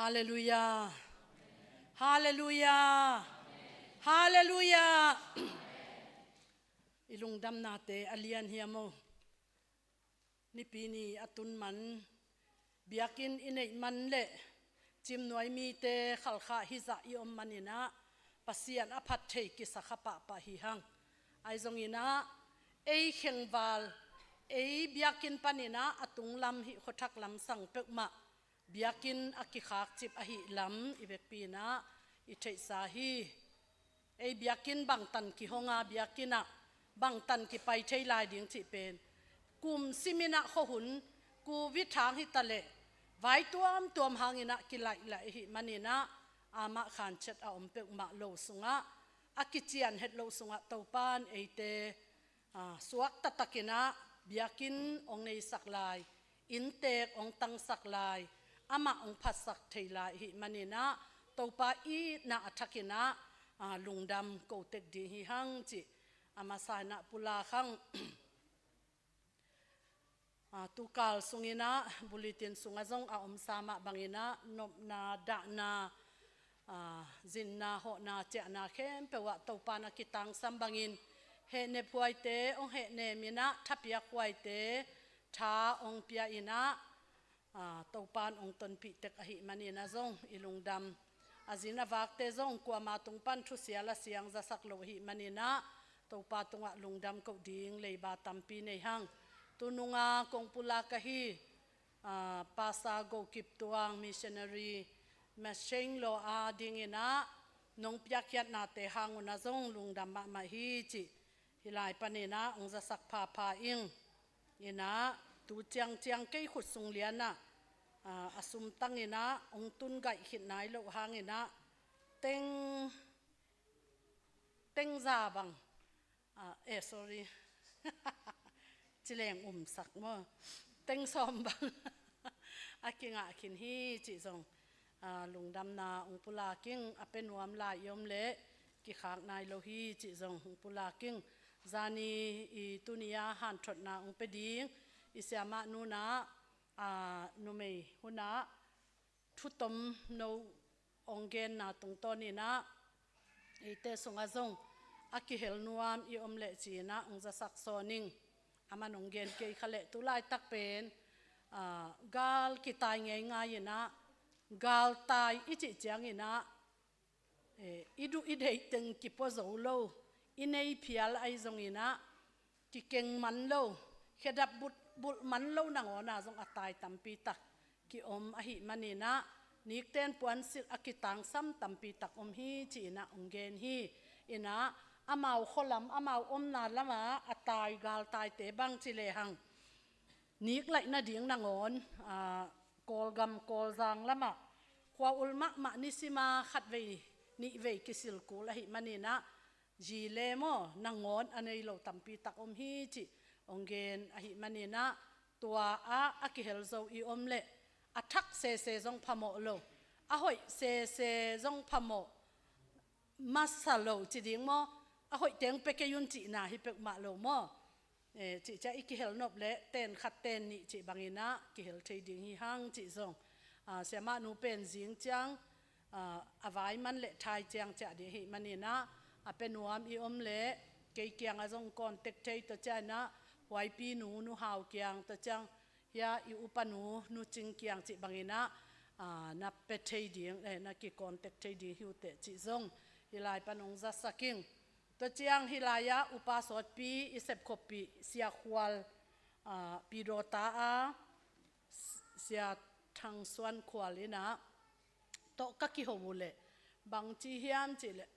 Halleluia. Halleluia. Halleluia. I lungdamnate a lian hiam aw. Nipi ni a tun man, biakinn i neih man le cimnuai mite Khalkha hizah i om maninah Pasian a phat thei kisa kha pahpah hi hang. Ahi zonginah ei khengval, ei biakinn paninah a tunglam hih khuathak lam sang peuhmah biakinn a kikhakcip ahih lam i vekpi inah i theihsa hi. Ei biakinn bangtan kihonga biakinn ah bangtan kipai thei lai ding cih pen kum siminah khuahun covid hang hitaleh vai tuamtuam hanginah kilaihlah ahih maninah amah khanchet a om peuhmah lo sungah a kician het lo sungah Topan eite suak taktakinah biakinn hong neisak lai, inntek hong tangsak lai, amah hong phatsak thei lai ahih maninah Topa itna a thakinah lungdam ko tek ding hi hang cih a masa inah pulak hang. Tukal sunginah bulletin sungah zong a omsa mah banginah nopna dahna Zinna, hawhna, ciahna khempeuh ah Topa'n a kitangsam bangin hehnep huaite hong hehnem in ah, thapiak huaite tha hong pia in ah, aa, Topa'n hong tonpih tek ahih manin ah zong i lungdam. A zin a vakte zong kuama tung pan thusia la siang zasak lo ahih manin ah Topa tungah lungdam koh ding leiba tampi nei hang. Tununga kong pulak ahi, aa, Pastor Go Kip Tuang, missionary, Machine Law a dingin ah nong piakkhiatnate hang un ah zong lungdam mahmah hi cih hih lai panin ah hong zasak phapha ing. In ah tu ciangciang kei khut sung lian ah, aa, a sum tang in ah hong tun gaih khit nai loh hangin ah teng, teng za bang, aa, eh, sorry, ci leng umsak maw, teng sawm bang a kingah khin hi cih zong, aa, lungdamna hong pulak ing. A pe nuam lai i om leh kikhak nai lo hi cih zong hong pulak ing. Zani i tuni a hanthotna hong pe ding i siamah nu'n ah, aa, numei hun ah thu tomno hong genna tungtawn in ah eite sungah zong a kihel nuam i om leh ci-in ah hong zasak sawn ing. Aman hong gen kei kha leh tu laitak pen, aa, gal kitai ngeingai in ah, galtai i cih ciangin ah, eh, i duh i deih teng kipua zo lo, i nei phial ahi zongin ah kikeng man lo, khedap bulh, bulh man lo nangawn ah zong a tai tampi tak ki-om ahih manin ah, nikten puansilh a kitangsam tampi tak om hi ci-in ah hong gen hi. In ah amau khualam, amau omna lamah a tai galtaite bang ci lehang, nik laih nading nangawn, aa, Kawlgam Kawlzang lamah khua ulh mahmah nisima khatvei nihvei kisil kul ahih manin ah, zi le maw nangawn a nei lo tampi tak om hi cih hong gen ahih manin ah, tua ah a kihel zo i om leh a thak sese zong phamawh lo, a hoih sese zong phamawh masa lo ci ding maw, a hoih teng pe kei un cihna hi peuhmah lo maw. Eh, cih ciah i kihel nop leh ten khat ten nih cih bangin ah kihel thei ding hi hang cih zong, aa, siamah nu pen zing ciang, aa, a vai man leh thai ciang ciah ding ahih manin ah, a pe nuam i om leh kei kiangah zong contact thei, tua ciangin ah Huaipi nu, Nu Hau kiang, tua ciang hia i upa nu, Nu Cing kiang cih bangin ah, aa, na pe thei ding, eh, na ki contact thei ding hi uh teh cih zong hih lai pan hong zasak ing. Tua ciang hih lai-ah upa sawtpi i sepkhoppih Sia Khual, aa, Pidawta a Sia Thang Suan Khual in ah tawh ka kiho uh leh bang ci hiam cih leh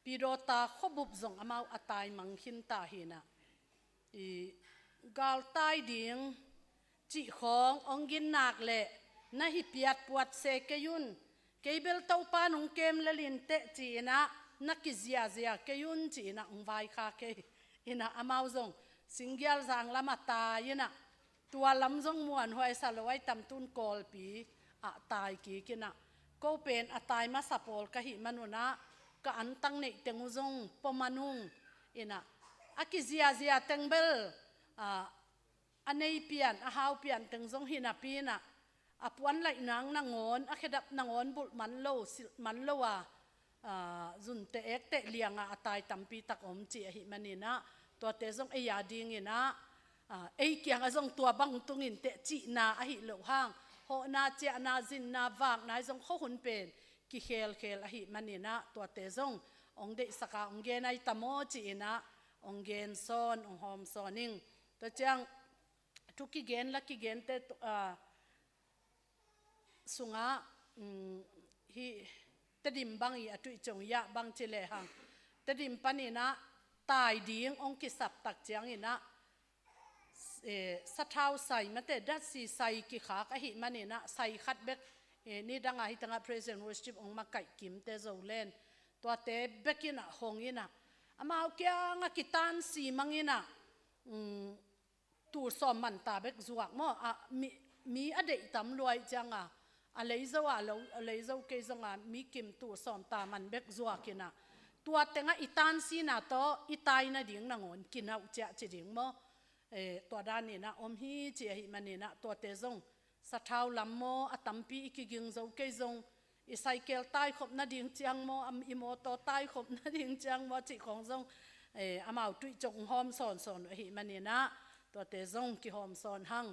Pidawta khuabup zong amau a tai mang khin ta hi in ah, i galtai ding cih khawng hong gin nak leh na hi piat puat se kei un, kei bel Topa nong kem lel in teh ci-in ah na kiziazia kei un ci-in ah hong vaikhak hi. In ah amau zong Singgialzang lam a tai in ah, tua lam zong muanhuai sa lo ai tam, tun Kawlpi ah tai kik in ah, ko pen a tai masa pawl ka hih man un ah ka antang neih teng uh zong pua man ung. In ah a kiziazia teng bel, ah, a nei pian, a hau pian teng zong hi napi in ah, a puan laih nang nangawn, a khedap nangawn bulh man lo, silh man lo a, aa, zunte ekte liangah a tai tampi tak om cih ahih manin ah, tuate zong ei a dingin ah, aa, ei kiangah zong tua bang tung in teh cihna ahih loh hang, hawhna, ciahna, zinna, vakna i zong khuahun pen kikhelkhel ahih manin ah, tuate zong hong deihsak a hong gen ai tam aw ci-in ah hong gen sawn, hong hawm sawn ing. Tua ciang thu kigen la kigente tu-, aa, sungah, um, hih Tedim bang i a tuih ciang yah bang ci lehang, Tedim panin ah tai ding hong kisap tak ciangin ah, eh, sathau sai mate, datsi sai kikhak ahih manin ah sai khat bek, eh, nidang a hih tengah praise and worship hong makaih kimte Zoland, tuate bek in ah hong in ah, amau kiangah kitansi mang in ah, um, tul sawm man ta bek zuak maw? A, mi, mi a deih tam lua i ciang a, a lei zo a lo, a lei zo kei zong a, mi kim tul sawm ta man bek zuak in ah, tua tengah i tansina tawh i tai nading nangawn kinauh ciah ci ding maw? Eh, tua danin ah om hi ci ahih manin ah, tuate zong sathau lam maw, a tampi i kiging zo kei zong, i cycle taikhop nading ciang maw, am, i mawtaw taikhop nading ciang maw cih khawng zong, eh, amau tuih cong hawm sawnsawn uh ahih maninah, tuate zong kihawm sawn hang.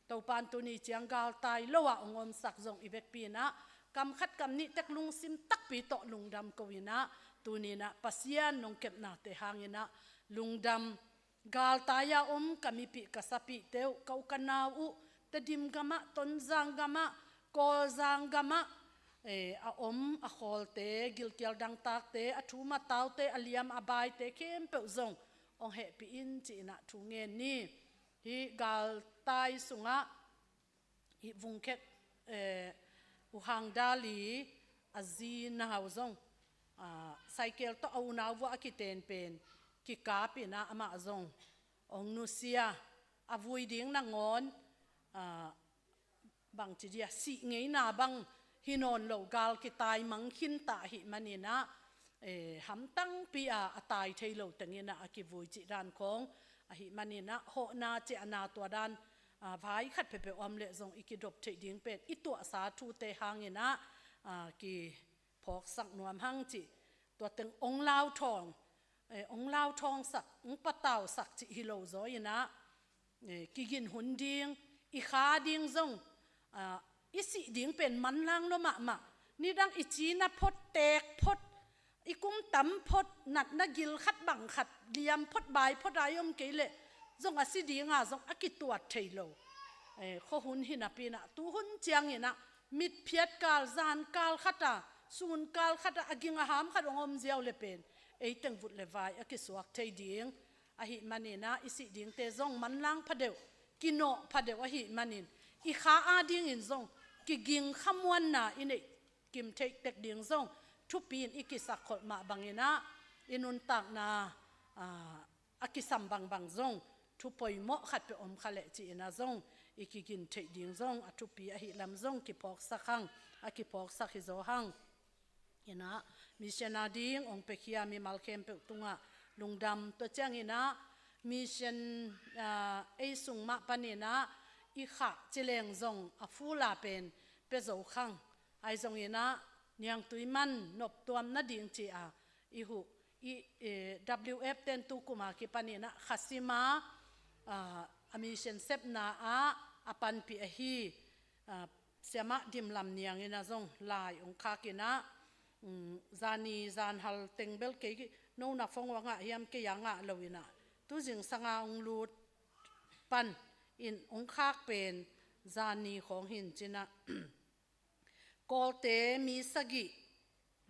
Topan tuni ciang galtai lo ah hong omsak zong i vekpi inah, kam khat kam nih tek lungsim takpi tawh lungdam ko inah, tuninah Pasian nong kepnate hanginah lungdam. Galtai-a om ka mipih ka sapihte uh, ka u ka nau uh, Tedim gamah, Tonzang gamah, Kawlzang gamah, eh, a om a khawlte, gilkial dangtakte, a thum a taute, a liam a baite khempeuh zong hong hehpih in ci-inah thu ngen ni. Hih galtai sungah hih Vungkhek, eh, U Hang Dali a zi nau zong, ah, cycle tawh a unau vuah a kiten pen kikap inah amah zong hong nusia, a vui ding nangawn, ah, bangci dia, sih ngeina bang hi nawn lo, gal kitaimang khinta ahih maninah, eh, hamtangpi-a a tai thei lo tenginah a kivui cih dan khawng ahih maninah, hawhna ciahna tua dan, ah, vai khat peuhpeuh om leh zong i kidop theih ding pen i tuahsa thute hanginah, ah, kiphawksak nuam hang cih. Tua teng ong lauthawng, eh, ong lauthawngsak, ong patausak cih hi lo zaw inah, eh, kigin hun ding, i kha ding zong, ah, i sih ding pen manlang lo mahmah. Nidang i cina phot, teek phot, i kum tam phot, natna gil khat bang khat, liam phot, bai phot a i om kei leh zong a si dinga zong a kituat thei lo, eh, khuahun hi napi inah, tuhun cianginah mitphiat kal, zan kal khata, sun kal khata, a ging a ham khat hong om ziau le pen ei teng vut le vai a kisuak thei ding ahih maninah, i sih dingte zong manlang phadeuh, kinawh phadeuh ahih manin, i kha adingin zong kiging khamuanna i neih kim theih tek ding zong thupi in i kisakkholh mah banginah, i nuntakna, ah, a kisam bangbang zong thu poimawh khat peuh om kha leh ci-inah zong i kigin theih ding zong a thupi ahih lam zong kiphawksak hang, a kiphawksak hi zaw hang. Inah, mission a ding ong pekhia mimal khempeuh tungah lungdam. Tua cianginah mission, ah, ei sung mah paninah i khah cileng zong a fula pen pia zo khang. Ahi zonginah niangtui man noptuam nading ci-a i huh, i, eh, W F ten tu kuma kipaninah Khasima, ah, a mission sepna ah a panpih ahi, ah, Siamah Dim Lam Niang inah zong lai ong khakinah, um, zani zanhal tengbel kei nona phone ah ngah hiam, kei a ngah lo inah, tu zingsanga ong lut pan in ong khak pen zani khawng hin cinah, Kawlte mi sagih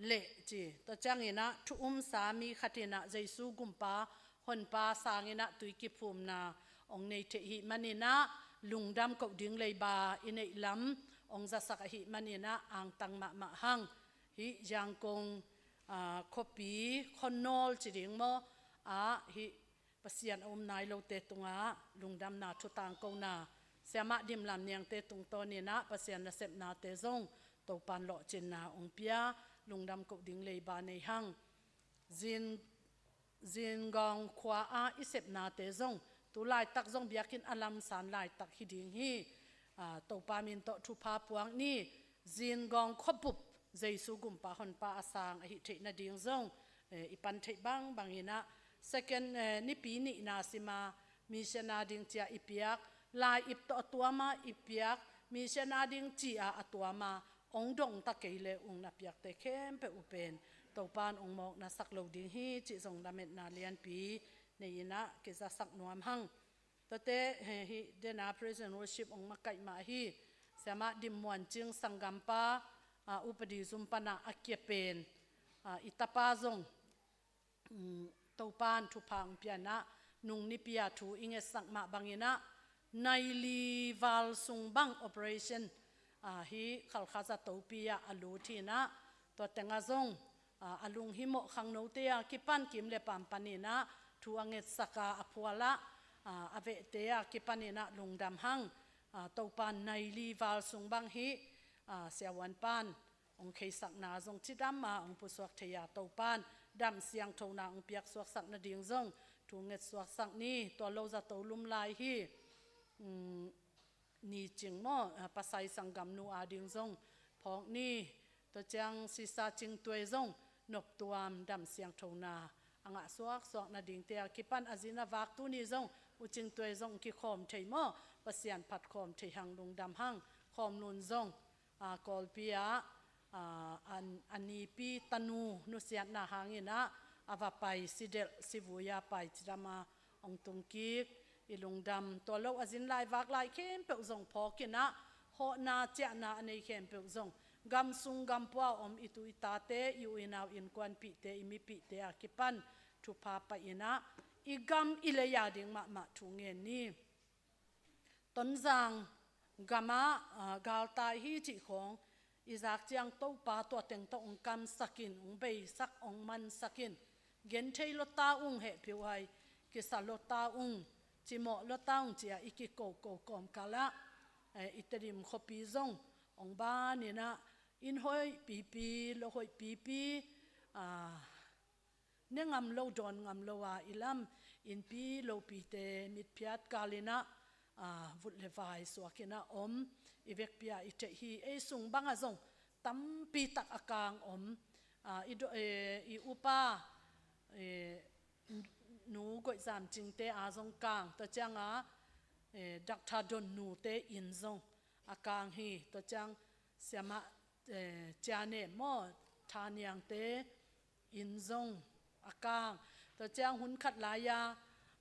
leh ci. Tua cianginah thu umsa mi khatinah Jesu gumpa honpa sanginah tui kiphumna ong nei theih hih maninah lungdam koh ding leiba i neih lam ong zasak ahih maninah angtang mahmah hang. Hih Yangon, ah, khuapi, khuanawl ci ding maw, ah, hih Pasian a um nai lote tungah lungdamna thu tangkona, Siamah Dim Lam Niangte tungtawninah Pasian nasepnate zong Topan lawhcinna ong pia, lungdam koh ding leiba nei hang. Zin, Zingawng khua-a i sepnate zong tu laitak zong biakinn a lamsan laitak hi ding hi. Ah, Topa min tawh thupha puak ni. Zingawng khuabup Jesu gumpa honpa a sang ahih theih nading zong, eh, i pan theih bangbanginah second, eh, Nipi nihna sima mission a ding cia i piak, lai-ip tawh a tuama i piak, mission a ding cia a tuama ong dongta kei le ung na piakte khempeuh uh pen Topan ong mawkna sak lo ding hi cih zong lametna lianpi nei inah kizasak nuam hang. Tuate, he, hih dena praise and worship ong makaih mah hi. Siamah Dim Muan Cing sanggampa, ah, upadi zum panah a kia pen, ah, i tapa zong, um, Topan thupha ong pianah nung nipi-a thu i ngetsak mah banginah nai li val sung bang operation, ah, hih Khalkha zatopi-ah a lut hinah, tua tengah zong, ah, a lunghimawh khangnote a kipan kim le pam paninah thu a ngetsaka a phualah, ah, a vehte a kipaninah lungdam hang. Ah, Topan nai li val sung bang hih, ah, siavuan pan ong kheisakna zong cidama ong pusuak thei-a Topan dam siangthona ong piaksuaksak nading zong thu ngetsuaksak ni. Tua lo zato lum lai hi. Um, Ni Cing maw, ah, Pasai sanggamnu a ding zong phawk ni. Tua ciang Sisa Cing Tuai zong noptuam dam siangthona a ngah suaksuak nadingte a kipan a zin a vak tuni zong U Cing Tuai zong kikhawm thei maw? Pasian phat khawm thei hang, lungdam hang. Khawm Lun zong, a, Kawlpi ah, a, a, a nipi tanu nusiatna hangin ah a va pai, sidelh sivui a pai cidam a hong tung kik. I lungdam. Tua lo a zin lai vak lai khempeuh zong phawk in ah, hawhna ciahna a nei khempeuh zong, gam sung gam pua a om i tu i tate, i u i nau innkuanpihte, i mipihte a kipan thupha pia in ah, i gam i lei a ding mahmah thu ngen ni. Tonzang gam ah, a, galtai hi cih khawng i zak ciang Topa tua teng tawh hong kamsak in, hong beisak, hong mansak in. Genthei lua ta ung, hehpih uh hai, kisa lua ta ung, cimawh lua ta ung ci-a i kikoko kawmkal ah, eh, i Tedim khuapi zong hong ban in ah, inn hoih pipi, lo hoih pipi, a, ne ngam lo, dawn ngam lo a i lam innpi lopite mitphiat kal in ah, a, vut le vai suak in ah om i vekpi a i theih hi. Ei sung bang ah zong tampi tak a kang om. A, i do, e, i upa, e, Nu Goih Zam Cingte a zong kang. Tua ciang a, e, Doctor Don Nute inn zong a kang hi. Tua ciang Siamah, eh, Cia Nem maw, Tha Niangte inn zong a kang. Tua ciang hun khat lai-a,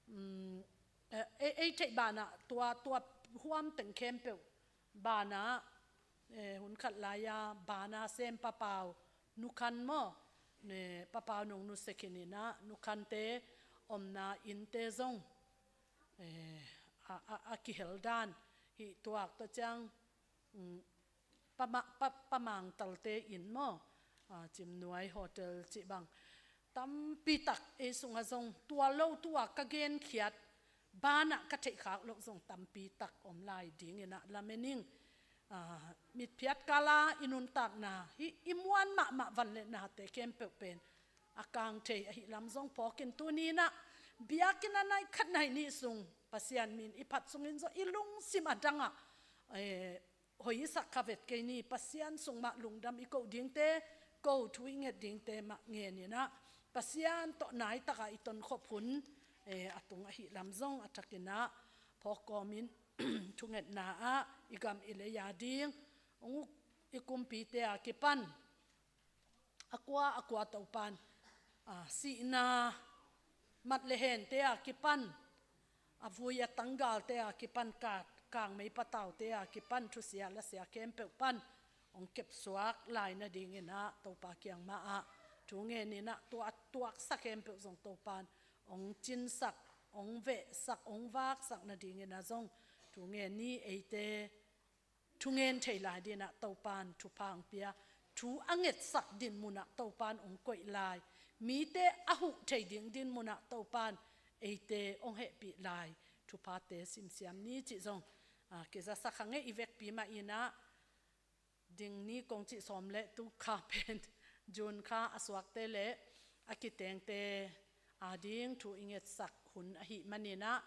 mm, eh, ei, ei theih banah tua, tua huam teng khempeuh banah, eh, hun khat lai-a bana sem Pa Pau Nu Khan maw, ne, Pa Pau Nong Nu Sekhin in ah Nu Khante omna innte zong, eh, a, a, a kihel dan hi tuak. Tua ciang, mm, Pa Ma-, Pa, Pa Mang Talte inn maw, a, Cimnuai Hotel cih bang, tampi tak ei sungah zong tua lo, tua ka genkhiat banah ka theihkhak loh zong tampi tak om lai ding in ah lamen ing. A, mitphiat kal a i nuntakna hi, i muan mahmah van le nate khempeuh pen a kang thei ahih lam zong phawk in, tuni in ah biakinn a nai khat nai nih sung Pasian min i phat sungin zong i lungsim a dang ah, eh, hoih i sak kha vet kei ni. Pasian sung mah lungdam i koh dingte, ko thu i nget dingte mah ngen in ah, Pasian tawh nai tak a i tonkhop hun, eh, a tung ahih lam zong a thak in ah phawk kawm in, thungetna ah i gam i lei a ding, hong uk i kumpite a kipan, a kua a kua Topan, a, sihna mat le hente a kipan, a vui a tanggalte a kipan, ka, kangmei pataute a kipan, thusia lasia khempeuh pan hong kepsuak lai nading in ah Topa kiang mah ah thu ngen in ah, tua a tuaksak khempeuh zong Topan hong cinsak, hong vehsak, hong vaksak nading in ah zong thu ngen ni. Eite thungen thei lai ding in ah Topan thupha hong pia, thu a ngetsak dinmun ah Topan hong koih lai, mite a huh thei ding dinmun ah Topan eite hong hehpih lai thuphate simsiam ni cih zong, a, kizasak hang e. I vekpi mah in ah ding ni kong cih sawm le tul kha pen June kha a suakte le a kitengte a ding thu i ngetsak hun ahih manin ah,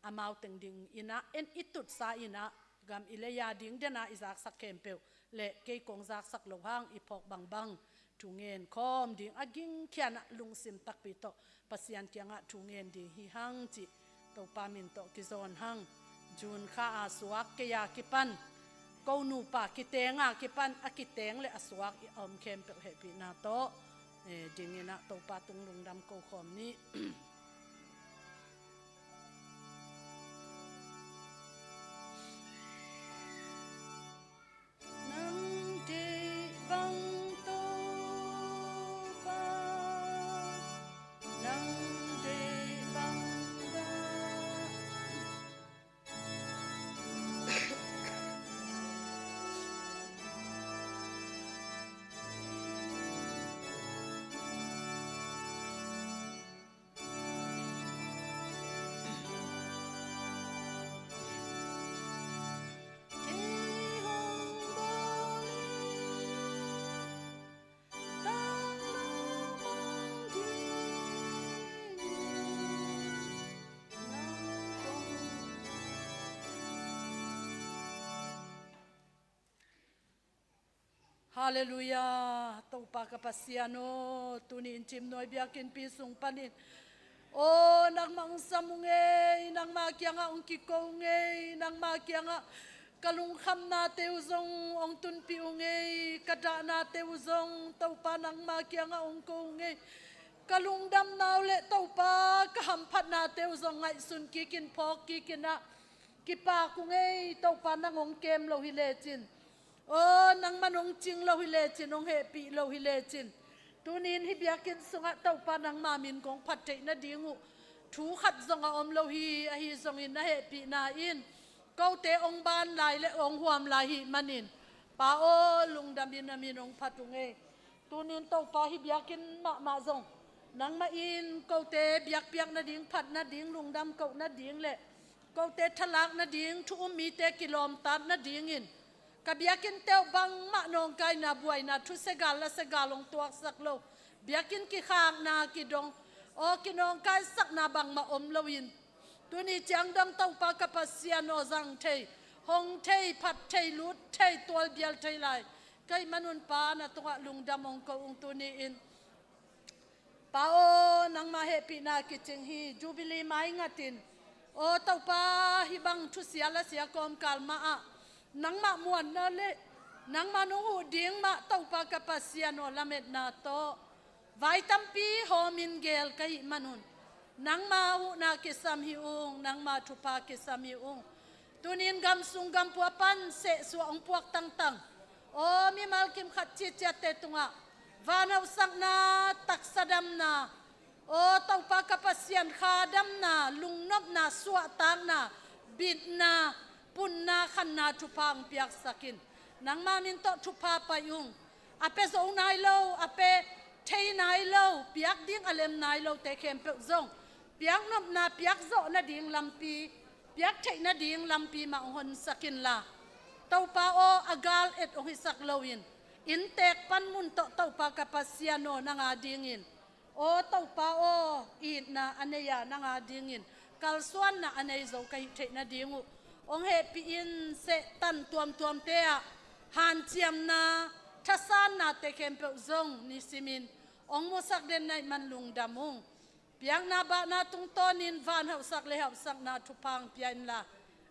amau teng ding in ah en i tutsa in ah, gam i lei a ding den a i zaksak khempeuh le kei kong zaksak loh hang i phawk bangbang thu ngen khawm ding a gingkhian ah lungsim takpi tawh Pasian kiangah thu ngen ding hi hang cih Topa min tawh kizawn hang. June kha a suak kei a kipan, ko nupa kiteng a kipan, a kiteng le a suak i a om khempeuh hehpihna tawh, eh, ding in ah Topa tung lungdam ko khawm ni. Nang deih bang Topa, nang deih bang dah. Halleluiah. Topa ka Pasian aw, tuni-in Cimnuai biakinnpi sung panin aw, nangmah hong sam uh ngei, nangmah kiangah hong kiko uh ngei, nangmah kiangah ka lungkhamnate uh zong hong tunpih uh ngei, ka dahnate uh zong Topa nangmah kiangah hong ko uh ngei. Ka lungdamna uh le Topa ka hamphatnate uh zong ngaihsun kikin phawk kikin ah kipak uh ngei. Topa nang hong kem lo hi lecin, aw, nangman hong cing lo hi lecin, hong hehpih lo hi lecin, tuni-in hih biakinn sungah Topa nangma min kong phat theih nading uh thu khat zong a om lo hi. Ahi zongin na hehpihna in kote hong ban lai le hong huam lai hih manin, Pa aw, lungdamin na min hong phat uh ngei. Tuni-in Topa hih biakinn mahmah zong nangmah in kote biakpiak nading, phat nading, lungdam koh nading le kote thalak nading, thu um mite kilawmtat nadingin ka biakinnte uh bangmah nawngkaina, buaina, thu segal la segal hong tuaksak lo, biakinn kikhakna kidong, aw, kinawngkaisakna bangmah om loin, tuni ciang dong Topa ka Pasian aw, zang thei, hong thei, phat thei, lut thei, tualbial thei lai ka hih manun Pa na tungah lungdam hong ko ung. Tuni-in Pa aw, nangmah hehpihna kicing hi. Jubilee mai ngatin, aw Topa, hih bang thusia lasia kawmkal mahah nangmah muanna le nangmah nong huh ding mah Topa ka Pasian aw, lametna tawh vai tampi hawmin geel ka hih manun, nangma huhna kisam hi ung, nangma thupha kisam hi ung. Tuni-in gamsung gampua pan sehsuah hong puak tangtang, aw, mimal kim khat citciatte tungah vanhauhsakna, taksa damna, aw Topa ka Pasian, kha damna, lungnopna, suahtakna, bitna, punna, khanna thupha hong piaksak in. Nangma min tawh thupha pai ung. A pia zo nai lo, a pia thei nai lo, piak ding a lem nai lote khempeuh zong piaknopna, piak zawh nading lampi, piak theih nading lampi mah hong honsak inla, Topa aw, a gal et hong hisak loin, inntek pan mun tawh Topa ka Pasian aw, nang a dingin, aw Topa aw, itna a nei-a nang a dingin kalsuanna a nei zo ka hih theih nading uh hong hehpih in. Sehtan tuamtuamte ah hanciamna, thasannate khempeuh zong nisimin hong musak den na hih man lungdam ung. Piakna bahna tungtawnin vanhauhsak le hauhsakna thupha hong pia inla,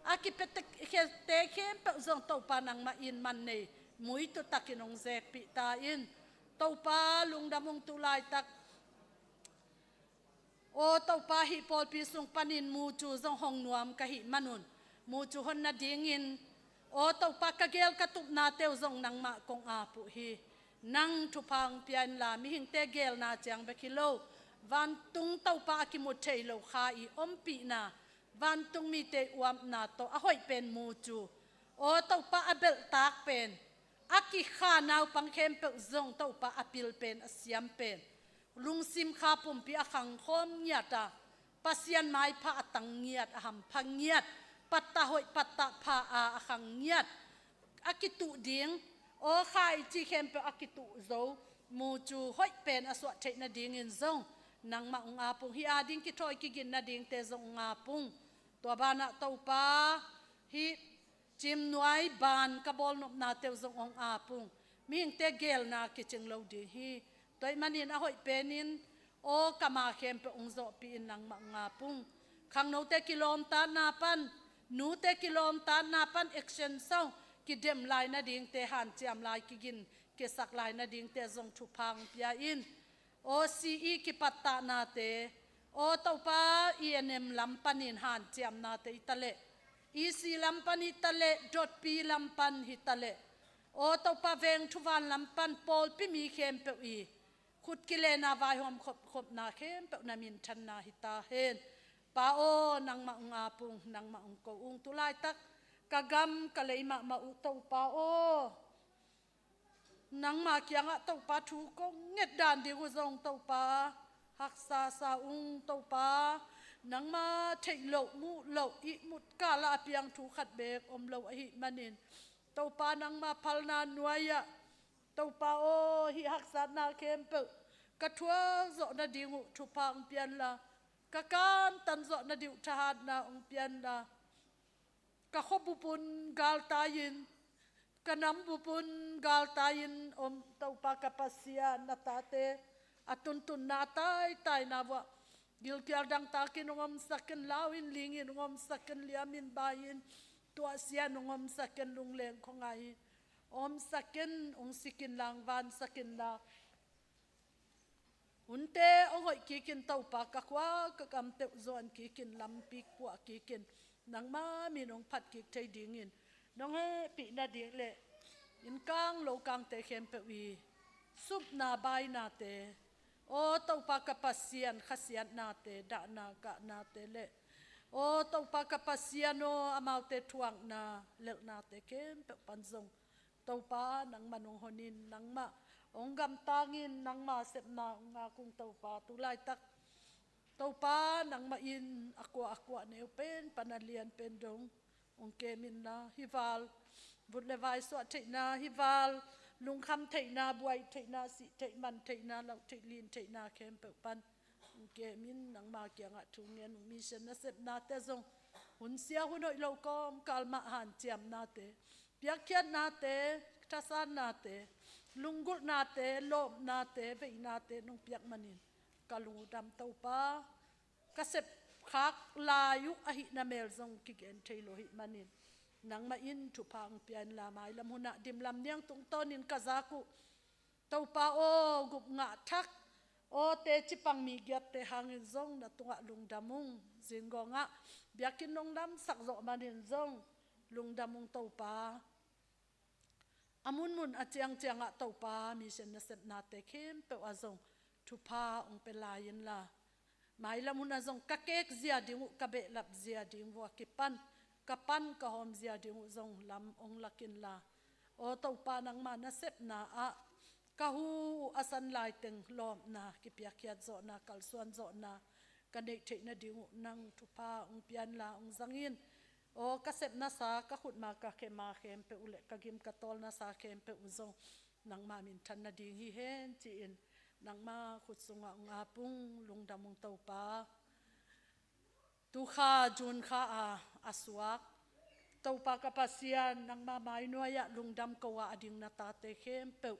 a kipiate khempeuh zong Topa nangmah in man nei, muitutakin hong zekpih ta in. Topa lungdam ung. Tu laitak, aw Topa, hih pawlpi sung panin mucu zong hong nuam ka hih manun, mucu hon nadingin, aw Topa, ka geel ka tupnate uh zong nangmah kong ap uh hi. Nang thupha hong pia inla, mihingte geelna ciang bek hi lo, vantung Topa a kimu thei lo Kha i ompihna, vantung mite i uapna tawh a hoih pen mucu, aw Topa, a belhtak pen, a kikha naupang khempeuh zong Topa a pil pen, a siam pen, lungsim kha pumpi a khangkhawm ngiat a, Pasian maipha a tang ngiat, a hampha ngiat, pattah hoih pattah pha a, a khang ngiat, a kituh ding, aw Kha i ci khempeuh a kituh zo mucu hoih pen a suah theih nadingin zong nangmah hong ap ung. Hih a ding kithawi kigin nadingte zong hong ap ung. Tua banah Topa, hih Cimnuai ban ka bawlnopnate uh zong hong ap ung. Mihingte geelna kicing lo ding hi. Tua hih manin a hoih penin, aw, kam a khempeuh hong zawhpih in, nangmah hong ap ung. Khangnote kilawmtatna pan, nute kilawmtatna pan action sawng kidem lai nadingte hanciam lai, kigin kisak lai nadingte zong thupha hong pia in. Aw, C E kipattahnate, aw Topa, E N M lam panin hanciamnate hi ta leh, E C lam pan hi ta leh, dotpi lam pan hi ta leh, aw Topa, veng thuvan lam pan pawlpi mi khempeuh i khut kilena vaihawm khopkhopna khempeuh na minthanna hi ta hen. Pa aw, nangmah hong ap ung, nangmah hong ko ung. Tu laitak ka gam ka lei mahmah uh Topa aw, nangma kiangah Topa thu kong nget dan ding uh zong Topa, haksa sa ung Topa. Nangma theih loh, muh loh, ihmut kala a piang thu khat beek om lo ahih manin, Topa, nangma phalna nuai-ah Topa aw, hih haksatna khempeuh ka thuak zawh nading uh thupha hong pia inla, ka kantan zawh nading uh thahatna hong pia inla, ka khuabup un galtai-in Ka nambup un galtai-in om Topa ka Pasian, na tate a tuntunna a taitaina vuah gilkial dangtakin hong omsak in, lau in, ling in, hong omsak in, liam in, bai in, tuahsia in, hong omsak in, lungleng khuangai in hong omsak in, hong sik in la, hong vansak in la. Hunte hong hoih kikin Topa, ka khua ka gam teuh zuan kikin, lampi puah kikin, nangma min hong phat kik thei dingin nong hehpih nading le innkang lokangte khempeuh i supna bainate, aw Topa ka Pasian, khasiatnate, dahna kahnate le aw Topa ka Pasian aw, amaute thuakna lelhnate khempeuh pan zong Topa nangmah nong honin, nangmah hong gamtangin, nangma sepna hong ngak ung Topa. Tu laitak Topa nangmah in a kua a kua neu pen pan a lian pen dong hong kem in la, hih val vut le vai suah theihna, hih val lungkham theihna, buai theihna, sih theih man theihna, lauh theih lin theihna khempeuh pan hong kem in, nangma kiangah thu ngen ung. Mission nasepnate zong hun sia hun hoih lo kawmkal mah hanciamnate, piakkhiatnate, thasannate, lunggulhnate, lawpnate, veinate nong piak manin ka lung uh dam Topa. Ka sepkhak lai uh ahihna mel zong kigen thei lo ahih manin nangmah in thupha hong pia in la, mailam hunah dimlam niang tungtawnin ka zak uh Topa aw, gupngah thak aw, teci pang mi giatte hangin zong na tungah lungdam ung. Zingawngah biakinn nong damsak zawh manin zong lungdam ung Topa. A munmun a ciangciangah Topa, mission nasepnate khempeuh ah zong thupha hong pia lai in la, mailam hunah zong ka kek zia ding uh, ka behlap zia ding vua kipan ka pan ka hawm zia ding uh zong lam hong lak in la, aw Topa, nangma nasepna ah ka hu uh a san laiteng lawpna, kipiakkhiat zawhna, kalsuan zawhna ka neih theih nading uh nang thupha hong pia in la, hong zang in. Aw ka sepnasa, ka khutma ka khema khempeuh uh le ka gim ka tawlnasa khempeuh uh zong nangma minthan nading hi hen ci-in nangma khut sungah hong ap ung. Lungdam ung Topa. Tu kha June kha a a suak Topa ka Pasian, nangma mainuai-ah lungdam ko-a a ding na tate khempeuh,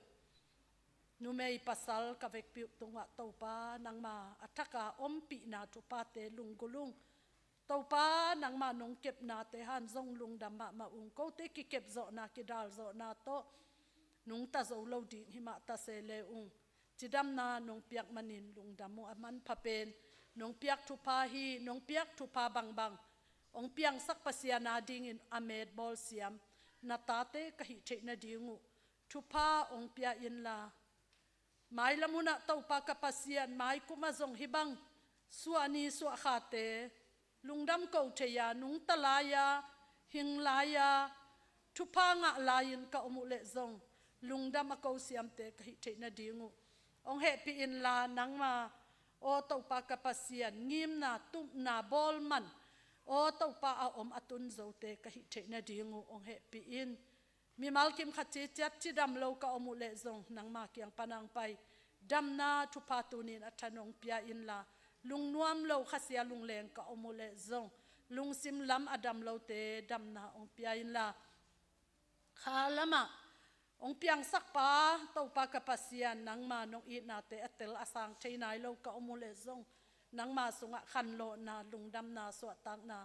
numei pasal ka vekpi uh tungah Topa, nangma a thaka ompihna thuphate lunggulh ung. Topa, nangma nong kepnate han zong lungdam mahmah ung. Kote kikep zawhna, kidal zawhna tawh nungta zo lo ding himah ta se le ung. Cidamna nong piak manin lungdam ung. A manpha pen nong piak thupha hi. Nong piak thupha bangbang hong piangsak Pasian adingin a metbawl siam na tate ka hih theih nading uh thupha hong pia in la, mailam hunah Topa ka Pasian, maikum ah zong hih bang suahni suahkhate lungdam ko thei-a, nungta lai-a, hing lai-a, thupha ngah lai-in ka om uh leh zong lungdam a ko siamte ka hih theih nading uh hong hehpih in la, nangma aw Topa ka Pasian, ngimna, tupna, bawlman aw Topa a om a tun zote ka hih theih nading uh hong hehpih in. Mimal kim khat ciciat cidam lo ka om uh leh zong nangma kiang pan hong pai damna thupha tunin a tha nong pia in la, lungnuam lo khasia lungleng ka om uh leh zong lungsim lam a dam lote damna hong pia in la, kha lamah hong piangsak pa Topa ka Pasian, nangma nong itnate a tel a sang thei nai lo ka om uh leh zong nangma sungah khanlawhna, lungdamna, suahtakna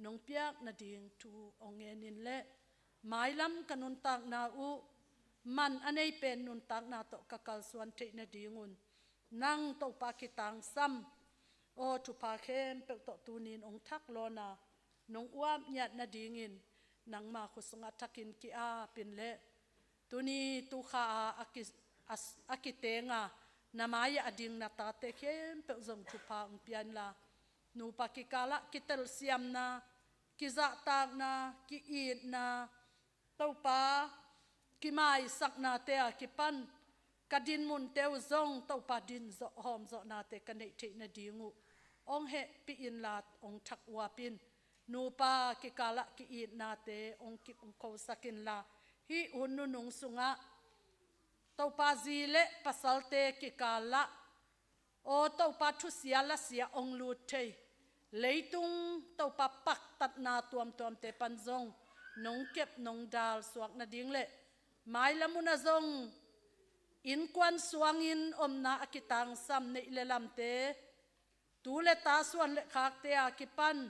nong piak nading thu hong ngen in le, mailam ka nuntakna uh man a nei pen nuntakna tawh ka kalsuan theih nadingun nang Topa kitangsam aw thupha khempeuh tawh tunin hong thak lawna nong uap ngiat nadingin nangma khut sungah thakin ki-ap in le, tuni tu kha a, a ki, a, a kitenga na mai-ah a ding na tate khempeuh zong thupha hong pia in la, nupa kikalah kitelsiamna, kizahtakna, ki-itna, Topa, kimaisaknate a kipan ka dinmunte uh zong Topa din zawh hawm zawhnate ka neih theih nading uh hong hehpih in la, hong thak uap in. Nupa kikalah ki-itnate hong kip hong khosak in la, hih hun nunung sungah Topa zi le pasalte kikalah aw Topa thusia lasia hong lut thei, leitung Topa paktatna tuamtuamte pan zong nong kep nong dal suak nading le Mailam hun ah zong innkuan suangin omna a kitangsam neih le lamte, tu le ta, suan le khakte a kipan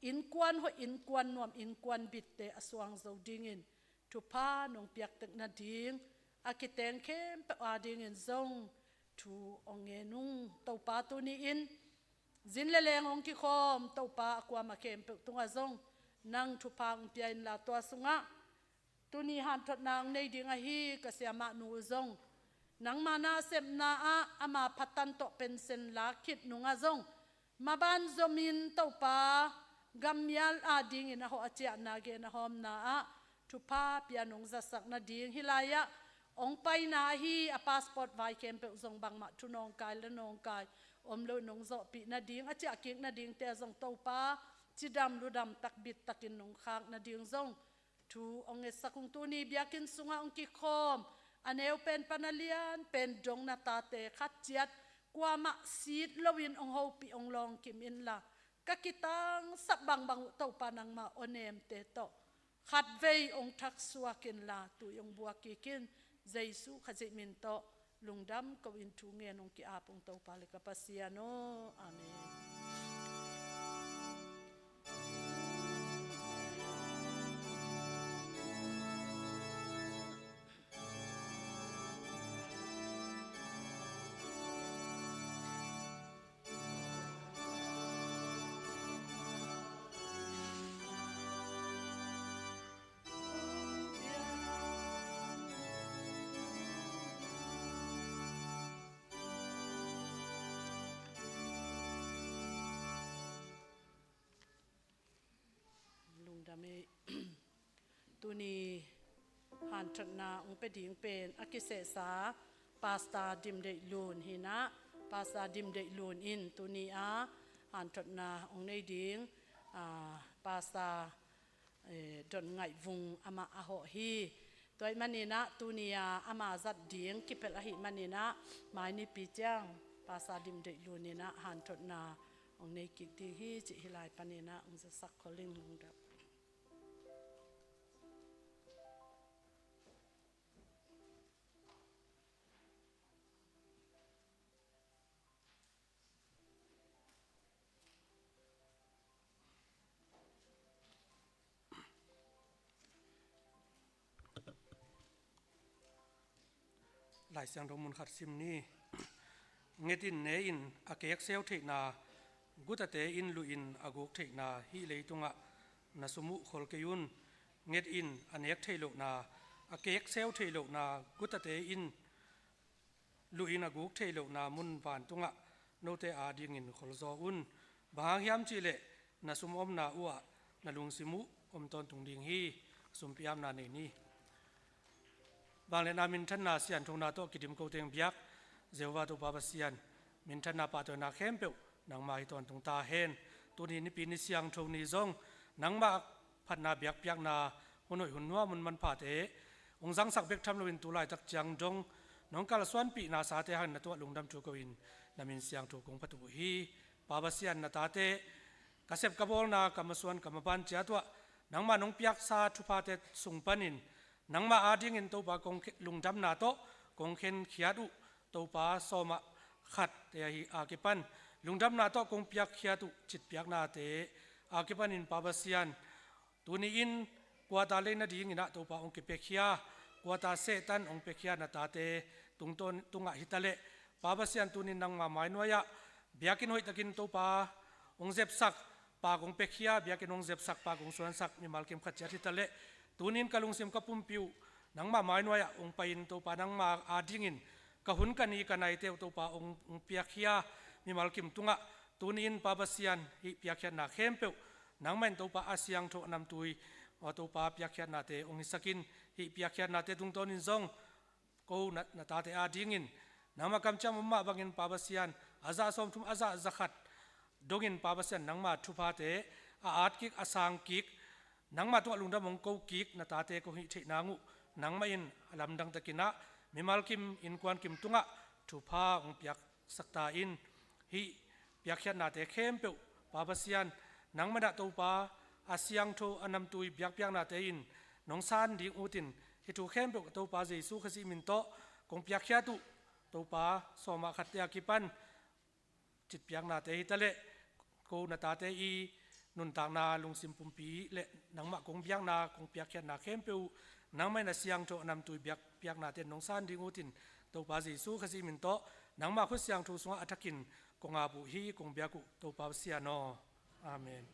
innkuan hoih, innkuan nuam, innkuan bitte a suang zo dingin thupha nong piak tek nading a kiteng khempeuh adingin zong thu hong ngen ung. Topa, tuni-in zin le leng hong kikhawm Topa, a kuamah khempeuh tungah zong nang thupha hong pia inla, tua sungah tuni hanthotna hong nei ding ahi ka siamahnu zong nangma nasepna ah ama phatan tawh pension lak khit nungah zong maban zomin Topa, gammial adingin a hawh a ciahna, gen a hawmna ah thupha pia nong zasak nading, hih lai-ah hong paina ahi a passport vai khempeuh zong bangmah thu nawngkai la nawngkai om lo nong zawhpih nading, a ciahkik nadingte ah zong Topa, cidam ludam tak bit takin nong khak nading zong thu hong ngetsak ung. Tuni biakinn sungah hong kikhawm a neu pen pan a lian pen dong na tate khat ciat kuamah sit loin hong hopih, hong lawngkim inla, ka kitangsak bangbang uh Topa, nangma aw nemte tawh khatvei hong thaksuak inla, tui hong buak kik in. Jesu Khazih min tawh lungdam ko-in thu ngen hong ki-ap ung, Topa le ka Pasian aw. Amen. Lungdam ei. Tuni hanthotna hong pia ding pen a kisehsa Pastor Dim Deih Lun hi-in ah, Pastor Dim Deih Lun in tuni a hanthotna hong nei ding, ah, Pastor, eh, Don Ngaih Vung amah a hawh hi. Tua ahih manin ah tuni a ama zat ding kipelh ahih manin ah mai nipi ciang Pastor Dim Deih Lun in ah hanthotna hong nei kik ding hi cih hih lai panin ah hong zasak khol ing. Lungdam. Lai Siangtho mun khat sim ni. Nget in, ne in, a kekseu theihna gutate in luh in, a guk theihna hih leitungah na sum uh khol kei un. Nget in, a nek theih lohna, a kekseu theih lohna gutate in luh in, a guk theih lohna mun vantungah note adingin kholzaw un. Bang hang hiam cihleh na sum omna uhah na lungsim uh om tawntung ding hi. Sumpi-apna nei ni. Vangliatna, minthanna, sianthona tawh kidim ko teng biak Jehovah Topa Pasian, minthanna pahtawina khempeuh nangmah hi tawntung ta hen. Tuni nipi ni siangtho ni zong nangmah phatna biakpiakna hun hoih hun nuam hun manphate hong zangsak bek tham loin tu laitak ciang dong nong kalsuanpih nasate hangin na tungah lungdam thu ko-in na min siangtho kong phat uh hi. Pa Pasian, na tate ka sep ka bawlna, ka masuan ka maban ciat uhah nangmah nong piaksa thuphate sung panin nangmah adingin Topa kong khe-, lungdamna tawh kong khenkhiat uh Topa sawmah khatte ahi a kipan lungdamna tawh kong piakkhiat uh citpiaknate a kipanin Pa Pasian, tuni-in kuata lei nadingin ah Topa hong kipiakhia, kuata Satan hong piakhia na tate tungtawn tungah hitaleh, Pa Pasian, tuni-in nangma mainuai-ah biakinn hoihtakin Topa hong zepsak pa kong piakhia, biakinn hong zepsak pa kong suansak mimal kim khat ciat hitaleh, tuni-in ka lungsim ka pumpi uh nangma mainuai-ah hong pai-in Topa, nangma adingin ka hun ka ni ka naite uh Topa hong, hong piakhia mimal kim tungah, tuni-in Pa Pasian, hih piakkhiatna khempeuh nangmah in Topa a siangtho a namtui, aw Topa, piakkhiatnate hong hisak in. Hih piakkhiatnate tungtawnin zong ko na, na tate adingin nangma kamciam om mah bangin Pa Pasian, a zah sawmthum, a zah zakhat dongin Pa Pasian, nangma thuphate a atkik, a sangkik, nangma tungah lungdam hong kokik na tate kong hih theih nang uh nangmah in a lamdang takin ah mimal kim, innkuan kim tungah thupha hong piaksak ta in. Hih piakkhiatnate khempeuh Pa Pasian, nangmah in ah Topa, a siangtho a namtui biakpiaknate in nong san ding utin, Hih thu khempeuh Topa Jesu Khazih min tawh kong piakkhiat uh. Topa, sawma khatte a kipan citpiaknate hi taleh, ko na tate i nuntakna lungsim pumpi le nangmah kong biakna, kong piakkhiatna khempeuh uh nangmah in a siangtho a namtui biak, piaknate nong san ding utin, Topa Jesu Khazih min tawh nangmah khut siangtho sungah a thakin kong ap uh hi, kong biak uh Topa Pasian aw. Amen.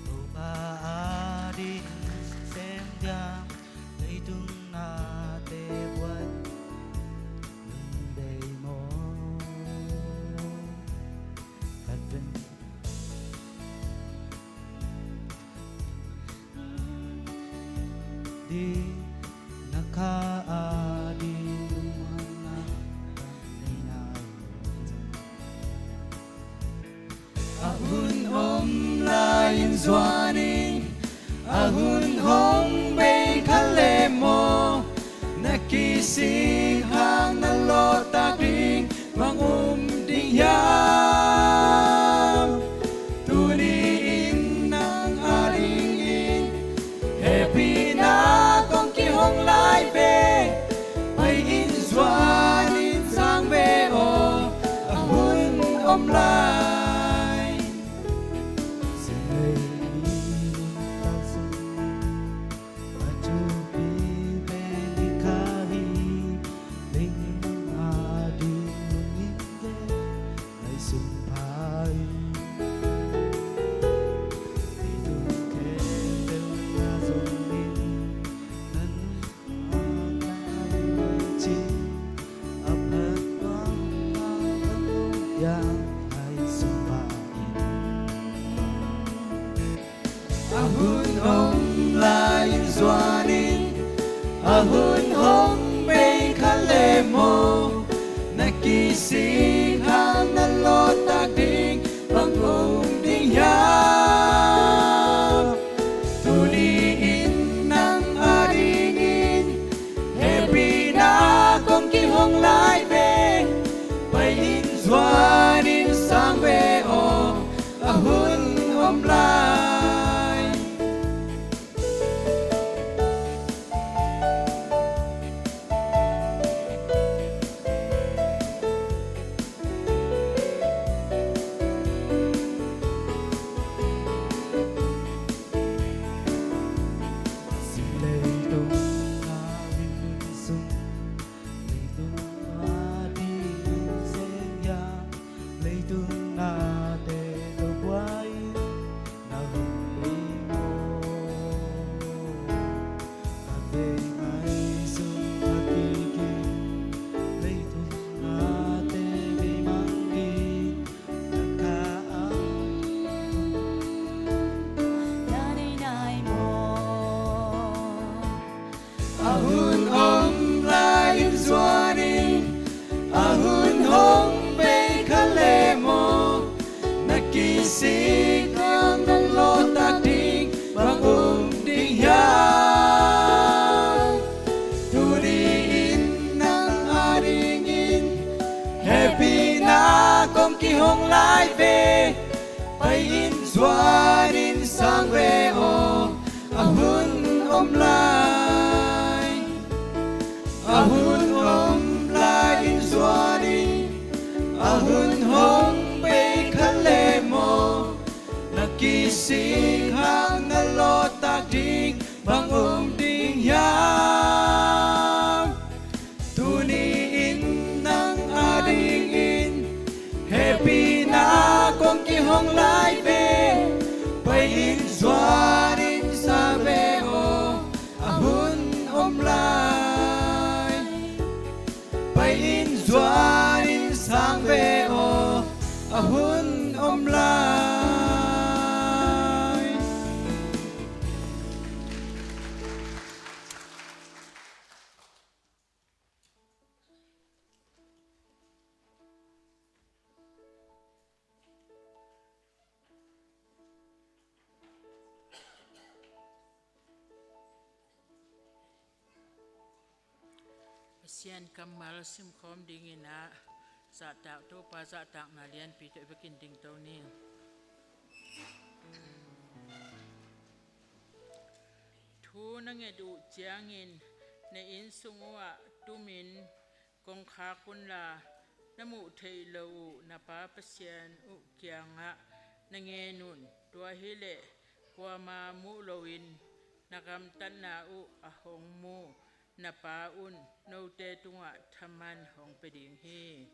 Topa ading sem diam, leitung nate buai lung dei maw? Khat ven di na kha ading lungmuanna nei nai maw? A hun om lai-in zuanin, a hun hong bei kha leh maw, na kisik hang na lawhtak ding bang om ding hiam? Tuni-in nang adingin hehpihna kong kihong lai ve. Pai-in zuanin sang ve aw, a hun om lai. Zinglei in tak sung a thupi pen hi kha hi. Leitung ading lungin ve, ngaihsun pha in. Leitung khempeuh na zongin, na nuntakna cih a phat bang a ka nuntak hiam, ngaihsun pha in. A hun om lai-in zuanin, a hun hong bei kha leh maw, na kisik hang na lawhtak ding bang om ding hiam? Tuni-in nang adingin hehpihna kong kihong lai ve. Pai-in zuanin sang ve aw, a hun om lai. Leitung a rinmun sung, leitung a ding sem hiam, leitung nate tawh buai na hun ding maw? A vei ngaihsun a kikin, leitung nate vei mang ding na kha a na nei nai maw? A hun om lai-in zuanin, a hun hong bei kha leh maw, na kisik hang na lawhtak ding bang om ding hiam? Tuni-in nang adingin hehpihna kong kihong lai ve. Pai-in zuanin sang ve aw, a hun om lai. A hun om lai-in zuanin, a hun hong bei kha leh maw, na kisik hang na lawhtak ding bang om ding hiam? hun om lai. Pasian kammal simkhawm dingin ah zahtak, Topa zahtakna lianpi tawh i vekin dingto ni. Thu na nget uh ciangin na inn sung uh ah tumin kongkhak unla, na muh theih loh uh na Pa Pasian uh kiangah na ngen un. Tua hileh kuama muh loin na gamtatna uh a hong mu na Pa un note tungah thaman hong pia ding hi.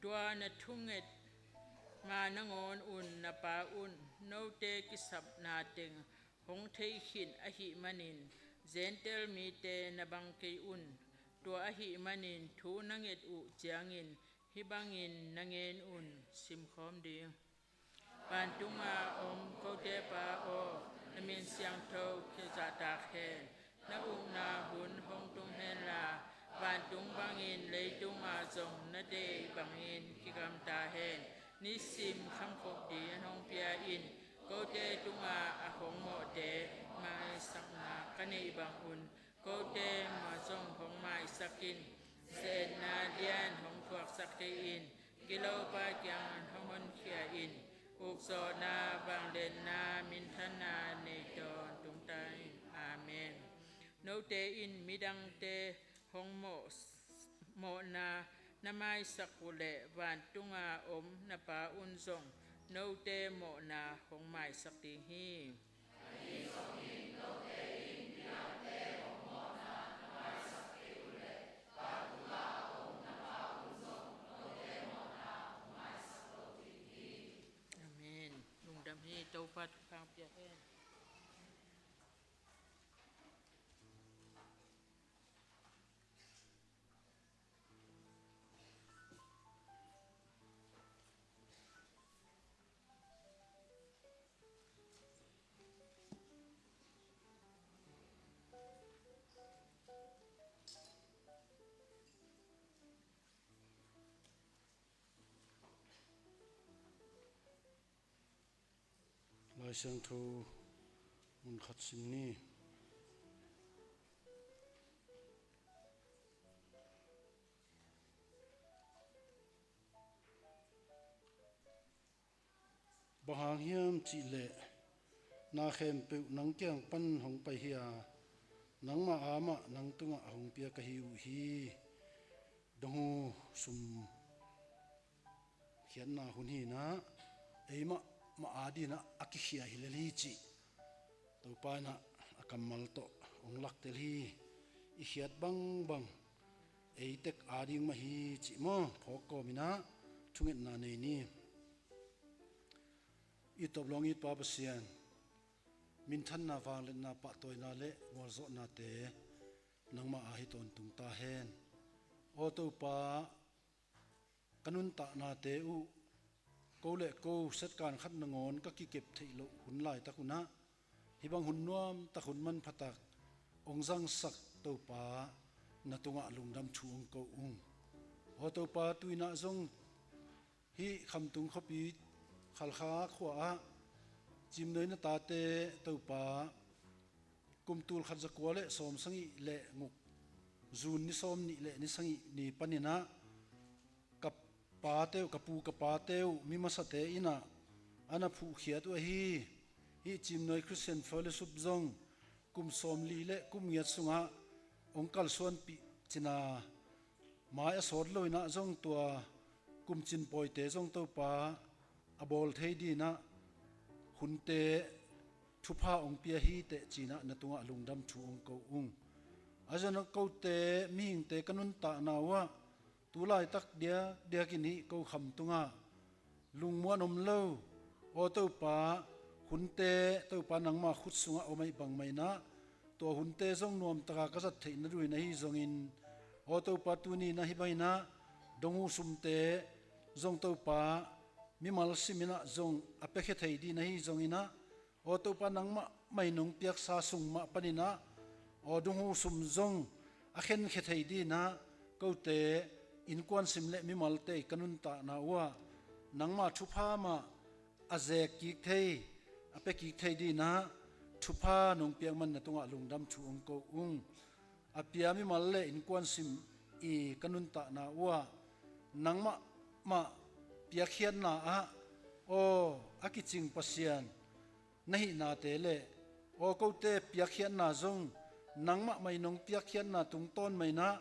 Tua na thunget ma nangawn un na Pa un note kisapna teng hong thei khin ahih manin Gentail mite na bang kei un. Tua ahih manin thu na nget uh ciangin hih bangin na ngen un. Simkhawm ding. Vantunga om kote Pa aw, na min siangtho kizahtak hen. Na ukna hun hong tung henla, vantung bangin leitungah zong na deih bangin kigamta hen. Nisim khamkhop ding hong pia in. Kote tungah a hong mawhte maisakna ka neih bangun kote mawh zong hong maisak in. Zetna lian hong thuaksak kei in. Gilopa kiangah hong honkhia in. Ukzawhna, vangliatna, minthanna nei tawntung ta in. Amen. Note in midangte hong mawh, mawhna na maisak uh leh vantunga om na Pa un zong note mawhna hong maisak ding hi. Amen. Lungdam hi. Topa thupha pia hen. Lai Siangtho mun khat sim ni. Bang hang hiam cihleh na khempeuh nang kiang pan hong pai hi a, nangmah a mah nang tungah hong pia ka hi uh hi. Dong uh sum khiatna hun hi inah, eimah mah adinah a kikhia hi lel hi cih Topa inah a kammal tawh hong laktel hi. I khiat bangbang ei tek ading mah hi cih maw, phawk kawm inah thungetna nei ni. I tawp lawng it Pa Pasian, minthanna, vangliatna, pahtawina le gualzawhnate nangmah a hi tawntung ta hen. Aw Topa, ka nuntahnate uh ko le ko setkan khat nangawn ka kikep theih loh hun laitak unah, hih bang hun nuamtak, hun manphatak hong zangsak Topa, na tungah lungdam thu hong ko ung. Aw Topa, tu inah zong hih Khamtung khuapi Khalkha khua-ah Cimnuai na tate Topa, kum tul khat za kua le sawm sagih le guk, June ni sawm nih le ni sagih ni paninah ka pate uh, ka pu ka pate uh, mi masate inah a na phuhkhiat uh ahi. Hih Cimnuai Christian Fellowship zong kum sawmli le kum giat sungah hong kalsuanpih cina mai a sawt lo inah zong tua kumcin pawite zong Topa a bawl thei dinah hunte thupha hong pia hi teh cinah na tungah lungdam thu hong ko ung. A zon kote mihingte ka nuntakna uhah tu laitak diakdiakin hih ko Khamtungah Lungmuan om lo. Aw Topa, hunte Topa nangma khut sungah om ahih bang mah inah, tua hunte zong nuamtaka ka zat theih nadingin ahi zongin, aw Topa, tuni inah hih bang inah donghu sumte zong Topa, mimal sim inah zong a piakhia thei dingin ahi zong inah, aw Topa, nangmah mah in nong piaksa sum mah panin ah, aw donghu sum zong a khenkhia thei dingin ah, kote innkuan sim le mimalte i ka nuntakna uh ah, nangmah thupha mah a zek kik thei, a pia kik thei dingin ah, thupha nong piak man na tungah lungdam thu hong ko ung. A pia mimal le innkuan sim i ka nuntakna uh ah, nangmah mah piakkhiatna ah, aw a kicing Pasian na hihnate le, aw kote piakkhiatna zong nangmah mah in nong piakkhiatna tungtawn mah inah,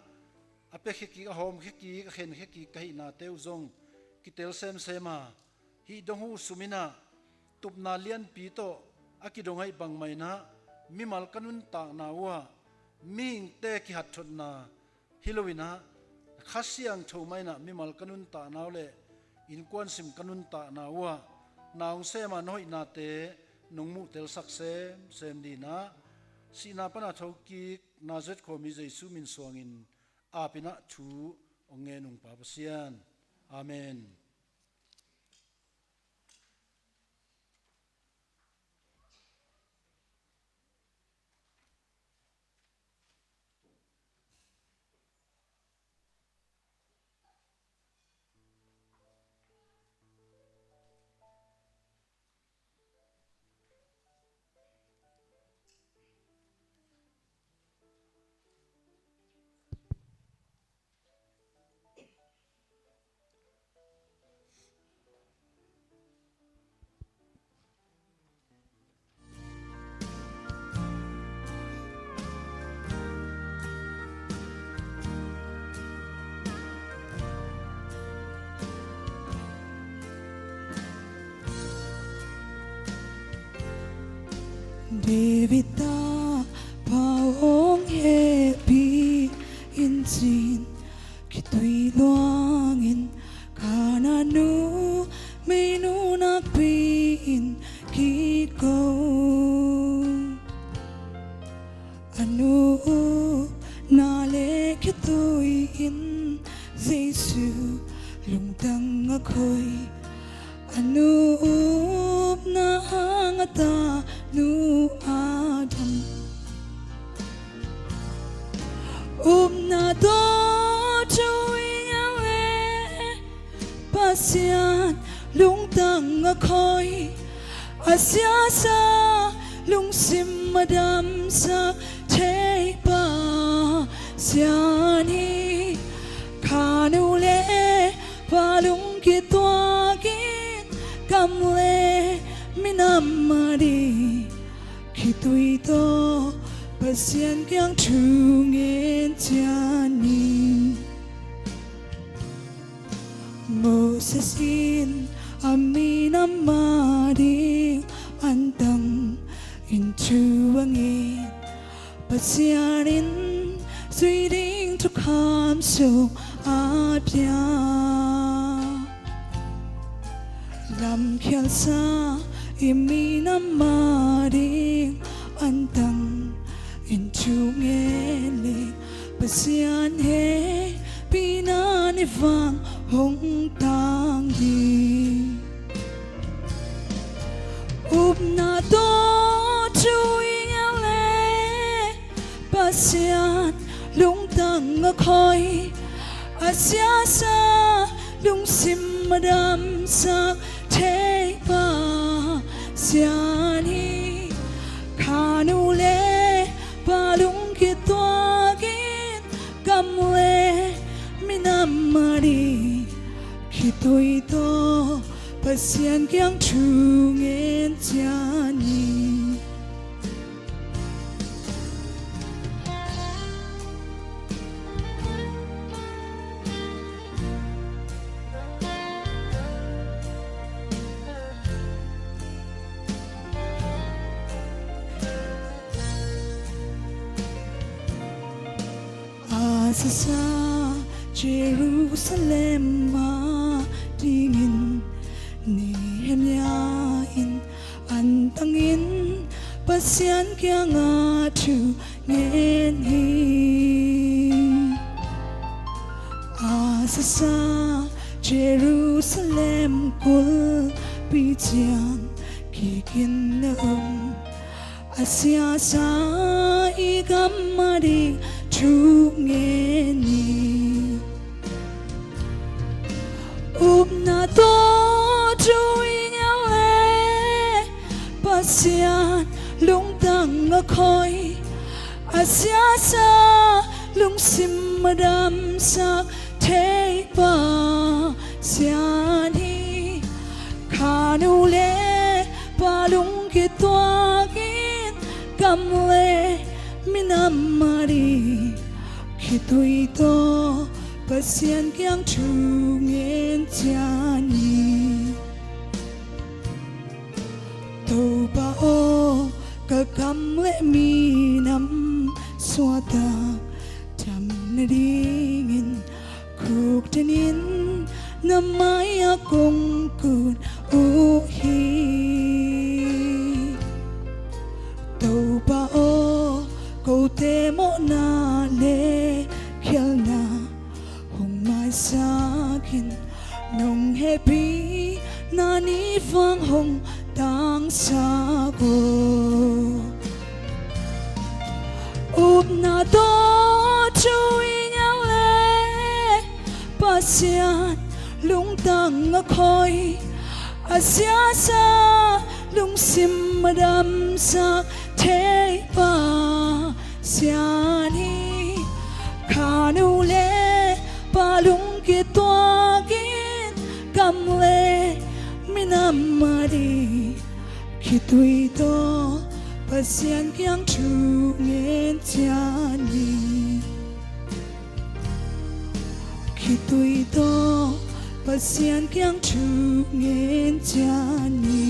a piakhia kik, a hawmkhia kik, a khenkhia kik ka hihnate uh zong kitel semsem a, hih donghu sum inah tupna lianpi tawh a kidong ahih bang mah inah, mimal ka nuntakna uh ah, mihingte kihatthotna hi lo inah, Kha Siangtho mah inah mimal ka nuntakna uh le innkuan sim ka nuntakna uh ah, na hong sem a, na hoihnate nong muhtelsak semsem dingin ah, sihna pana thokik Nazareth khuami Jesu min suangin ap inah thu hong ngen ung Pa Pasian. Amen. David tapa hong hehpih in cin, khitui luangin Kanaan numeinu nakpi-in kiko. A nu upna le khitui in Jesu lungtang a khoi. A nu upna hang a tanu a dam. Upna tawh thu i ngen le Pasian lungtang a khoi, a siasa lungsim a damsak thei Pasian hi. Kha nu le pa lungkituakin, gam le minam ading khitui tawh Pasian kiang thu ngen ciat ni. Moses in a minam ading antang in thu a ngen, Pasian in zui ding thukham sung a piak. Lamkhialhsa i minam ading antang in thu ngen le, Pasian hehpihna ni vang hong tang ding. Upna tawh thu i ngen le, Pasian lungtang a khoi, a siasa lungsim a damsak thei Pasian hi. Kha nu le pa lungkituakin, gam le minam ading khitui tawh Pasian kiang thu ngen ciat ni. A sasa Jerusalem adingin Pasian kiangah thu ngen hi. A sasa Jerusalem kulhpi ciang kikin na um. A siasa i gam a ding thu ngen hi. Upna tawh thu i ngen leh Pasian lungtang a khoi, a siasa lungsim a damsak thei Pasian hi. Kha nu le pa lungkituakin gam le minam a ding khitui tawh Pasian kiang thu ngen ciat ni. Topa aw, ka gam le minam suahtak tham nadingin khuktenin na mai-ah kong kun uh hi. Topa aw, kote mawhna le khialhna hong maisak in, nong hehpihna ni vang hong tangsak aw. Upna tawh thu i ngen leh Pasian lungtang a khoi, a siasa lungsim a damsak thei Pasian hi. Kha nu le pa lungkituakin gam le minam a ding khitui tawh Pasian kiang thu ngen ciat ni. Khitui tawh Pasian kiang thu ngen ciat ni.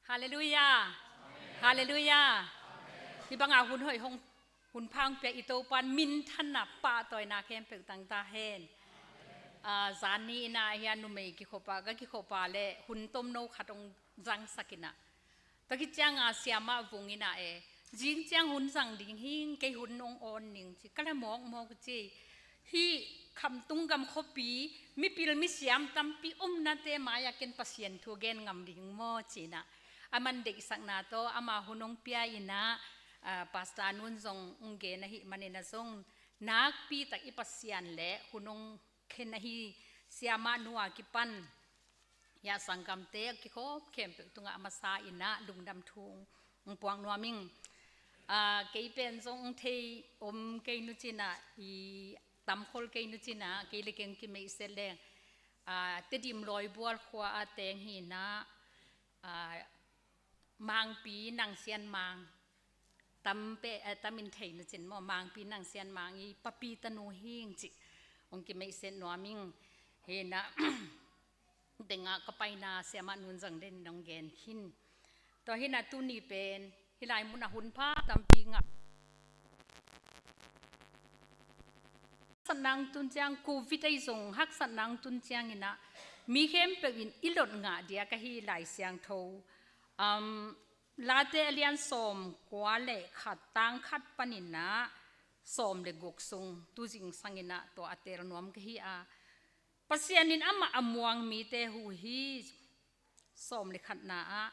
Halleluiah. Halleluiah. Hih banga hun hoih hong, hun pha hong pia i Topa'n minthanna, pahtawina khempeuh tang ta hen. Aa, zan ni in ah hih a numei kikhop a, ka kikhop a leh hun tomno khat hong zangsak in ah, tua khit cianga siamah vung in ah e, zing ciang hun zang ding hing, kei hun hong awn ning ci, ka la mawkmawk ci. Hih khamtung gam khuapi mipil misiam tampi omnate mai-ah ken Pasian thu gen ngam ding maw ci in ah, aman deihsakna tawh ama hun hong pia in ah, aa, Pastor Nun zong hong gen ahih manin ah zong nakpi tak i Pasian leh hun hong khen ahi siamah nu a kipan hih a sanggamte a kikhop khempeuh tungah a masa in ah lungdam thu hong puak nuam ing. Aa, kei pen zong hong thei om kei nu ci in ah, i tamkhol kei nu ci in ah, kei le keng kimeihset leng, aa, Tedim Lawibual khua a teng hi in ah, aa, Mangpi Nang Sian Mang, tam pe, eh, tam in thei nu cin maw, Mangpi Nang Sian Mang i papi tanu hing ci hong kimeihset nuam ing. Hi in ah, tengah ka paina siamah Nun zang den in hong gen khin. Tua hi in ah tuni pen hih lai mun ah hun pha tampi ngah haksatna hong tun ciang, Covid ahi zong haksatna hong tun ciangin ah mi khempeuh in i lot ngah diak ahi Lai Siangtho. Um, Late a lian sawm kua le khat, tang khat panin ah sawm le guk sung, tu zingsang in ah tua a tel nuam ka hi a, Pasian in amah a muang mite huh hi. Sawm le khatna ah,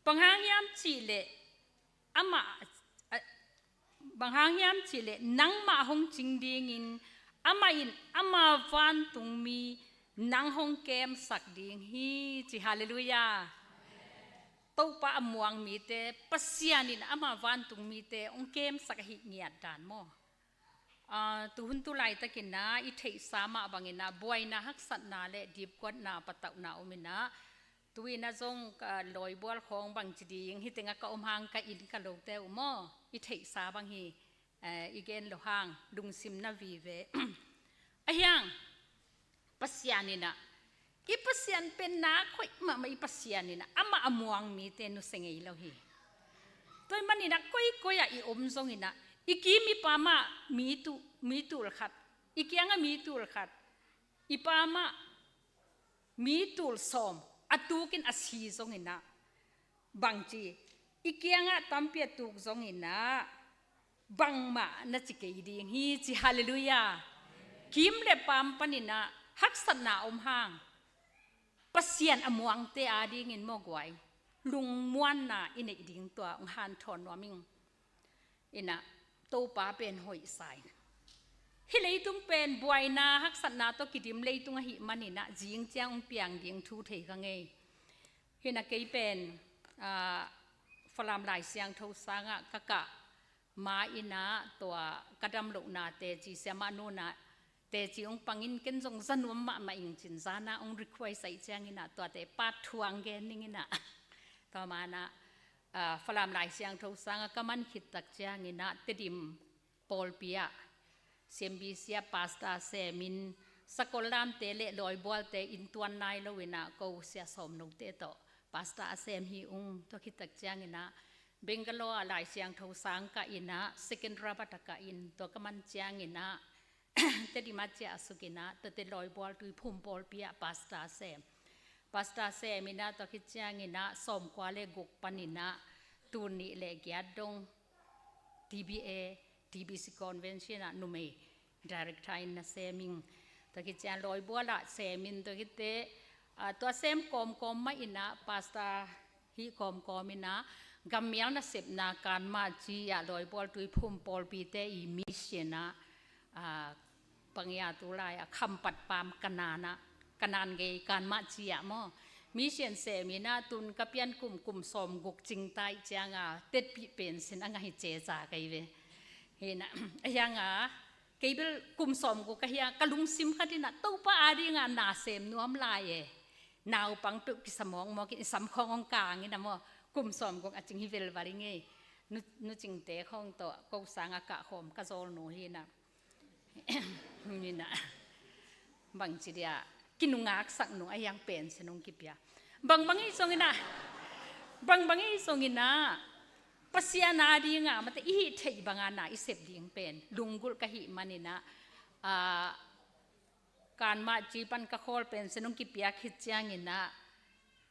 bang hang hiam cih leh amah, a, bang hang hiam cih leh nangmah hong cing dingin amah in ama vantungmi nang hong kemsak ding hi ci. Halleluiah. Topa a muang mite Pasian in ama vantungmite hong kemsak ahih ngiat dan maw? Aa, tuhun tu laitakin ah i theihsa mah bangin ah buaina, haksatna le dipkuatna, patauhna om in ah, tu in ah zong ka Lawibual khawng bangci ding, hih tengah ka om hang ka inn ka lote uh maw, i theihsa bang hi, eh, i gen lo hang lungsim na vive. Ahi hang Pasian in ah, i Pasian pen nak hoih mahmah i Pasian in ah, amah a muang mite nusia ngei lo hi. Tua ahih manin ah koikoi ah i om zongin ah, i kim i pam ah mi tu, mi tul khat, i kiangah mi tul khat, i pam ah mi tul sawm a tukin a si zongin ah, bangci, i kiangah tampi a tuk zongin ah bangmah na ci kei ding hi ci. Halleluiah. Kim le pam panin ah haksatna om hang, Pasian a muangte adingin maw guai, lungmuanna i neih ding tua hong hanthawn nuam ing. In ah Topa pen hoih sa in, hih leitung pen buaina, haksatna tawh kidim leitung ahih manin ah zing ciang hong piang ding thu thei ka ngei. Hi in ah kei pen, aa, Falam Lai Siangtho sangah ka kah ma in ah tua ka damlohna teci, siamah Nun ah teci hong pangin ken zong za nuam mahmah ing cin, zan ah hong request ahih ciangin ah tuate part two ah hong gen ning in ah, tua man ah, aa, Falam Lai Siangtho sangah ka man khit tak ciangin ah Tedim pawlpi ah, C M B C ah pastor semin, sakol lamte le lawibualte inntuan nai lo in ah ko sia sawm note tawh pastor a sem hi ung. Tua khit tak ciangin ah Bangalore ah Lai Siangtho sang kah in ah, Secunderabad ah kah in, tua ka man ciangin ah Tedim ah ciahsuk in ah, tuate lawibual Tuiphum pawlpi ah pastor sem. Pastor sem in ah, tua khit ciangin ah sawmkua le guk panin ah tul nih le giat dong T B A, T B C Convention ah numei director in na sem ing. Tua khit ciang lawibual ah sem in, tua khit teh, ah, tua sem kawmkawm mah in ah pastor hih kawmkawm in ah gammial nasepna kanmah ci ah lawibual Tuiphum pawlpite i mission ah, ah, bang ia tu lai ah Khampat paam Kanan ah, Kanan gei kanmah ci ah maw, mission sem in ah tun ka pian kum, kum sawm guk cing ta ahih ciangin ah tetpih pension a ngah hi, ceca kei ve. Hi in ah, ahi hang ah kei bel kum sawm guk ka hi a, ka lungsim khat in ah Topa ading ah na sem nuam lai e. Naupang peuh kisa mawkmawk in, i sam khawng hong kang in ah maw, kum sawm guk a cing hi velval ing ei. Nu, nu Cingte khawng tawh ko sang ah kah khawm ka zawlnu hi in ah. Hi in ah, bangci dia, kinungaksak nung, ahi hang pension hong kipia. Bangbang hi zongin ah, Bangbang ei zong inah Pasian a dingah mate i hih theih bangah na i sep ding pen lunggulh ka hih man inah, ah, kanmah ci pan ka khawl pen sen hong kipiak khit ciang inah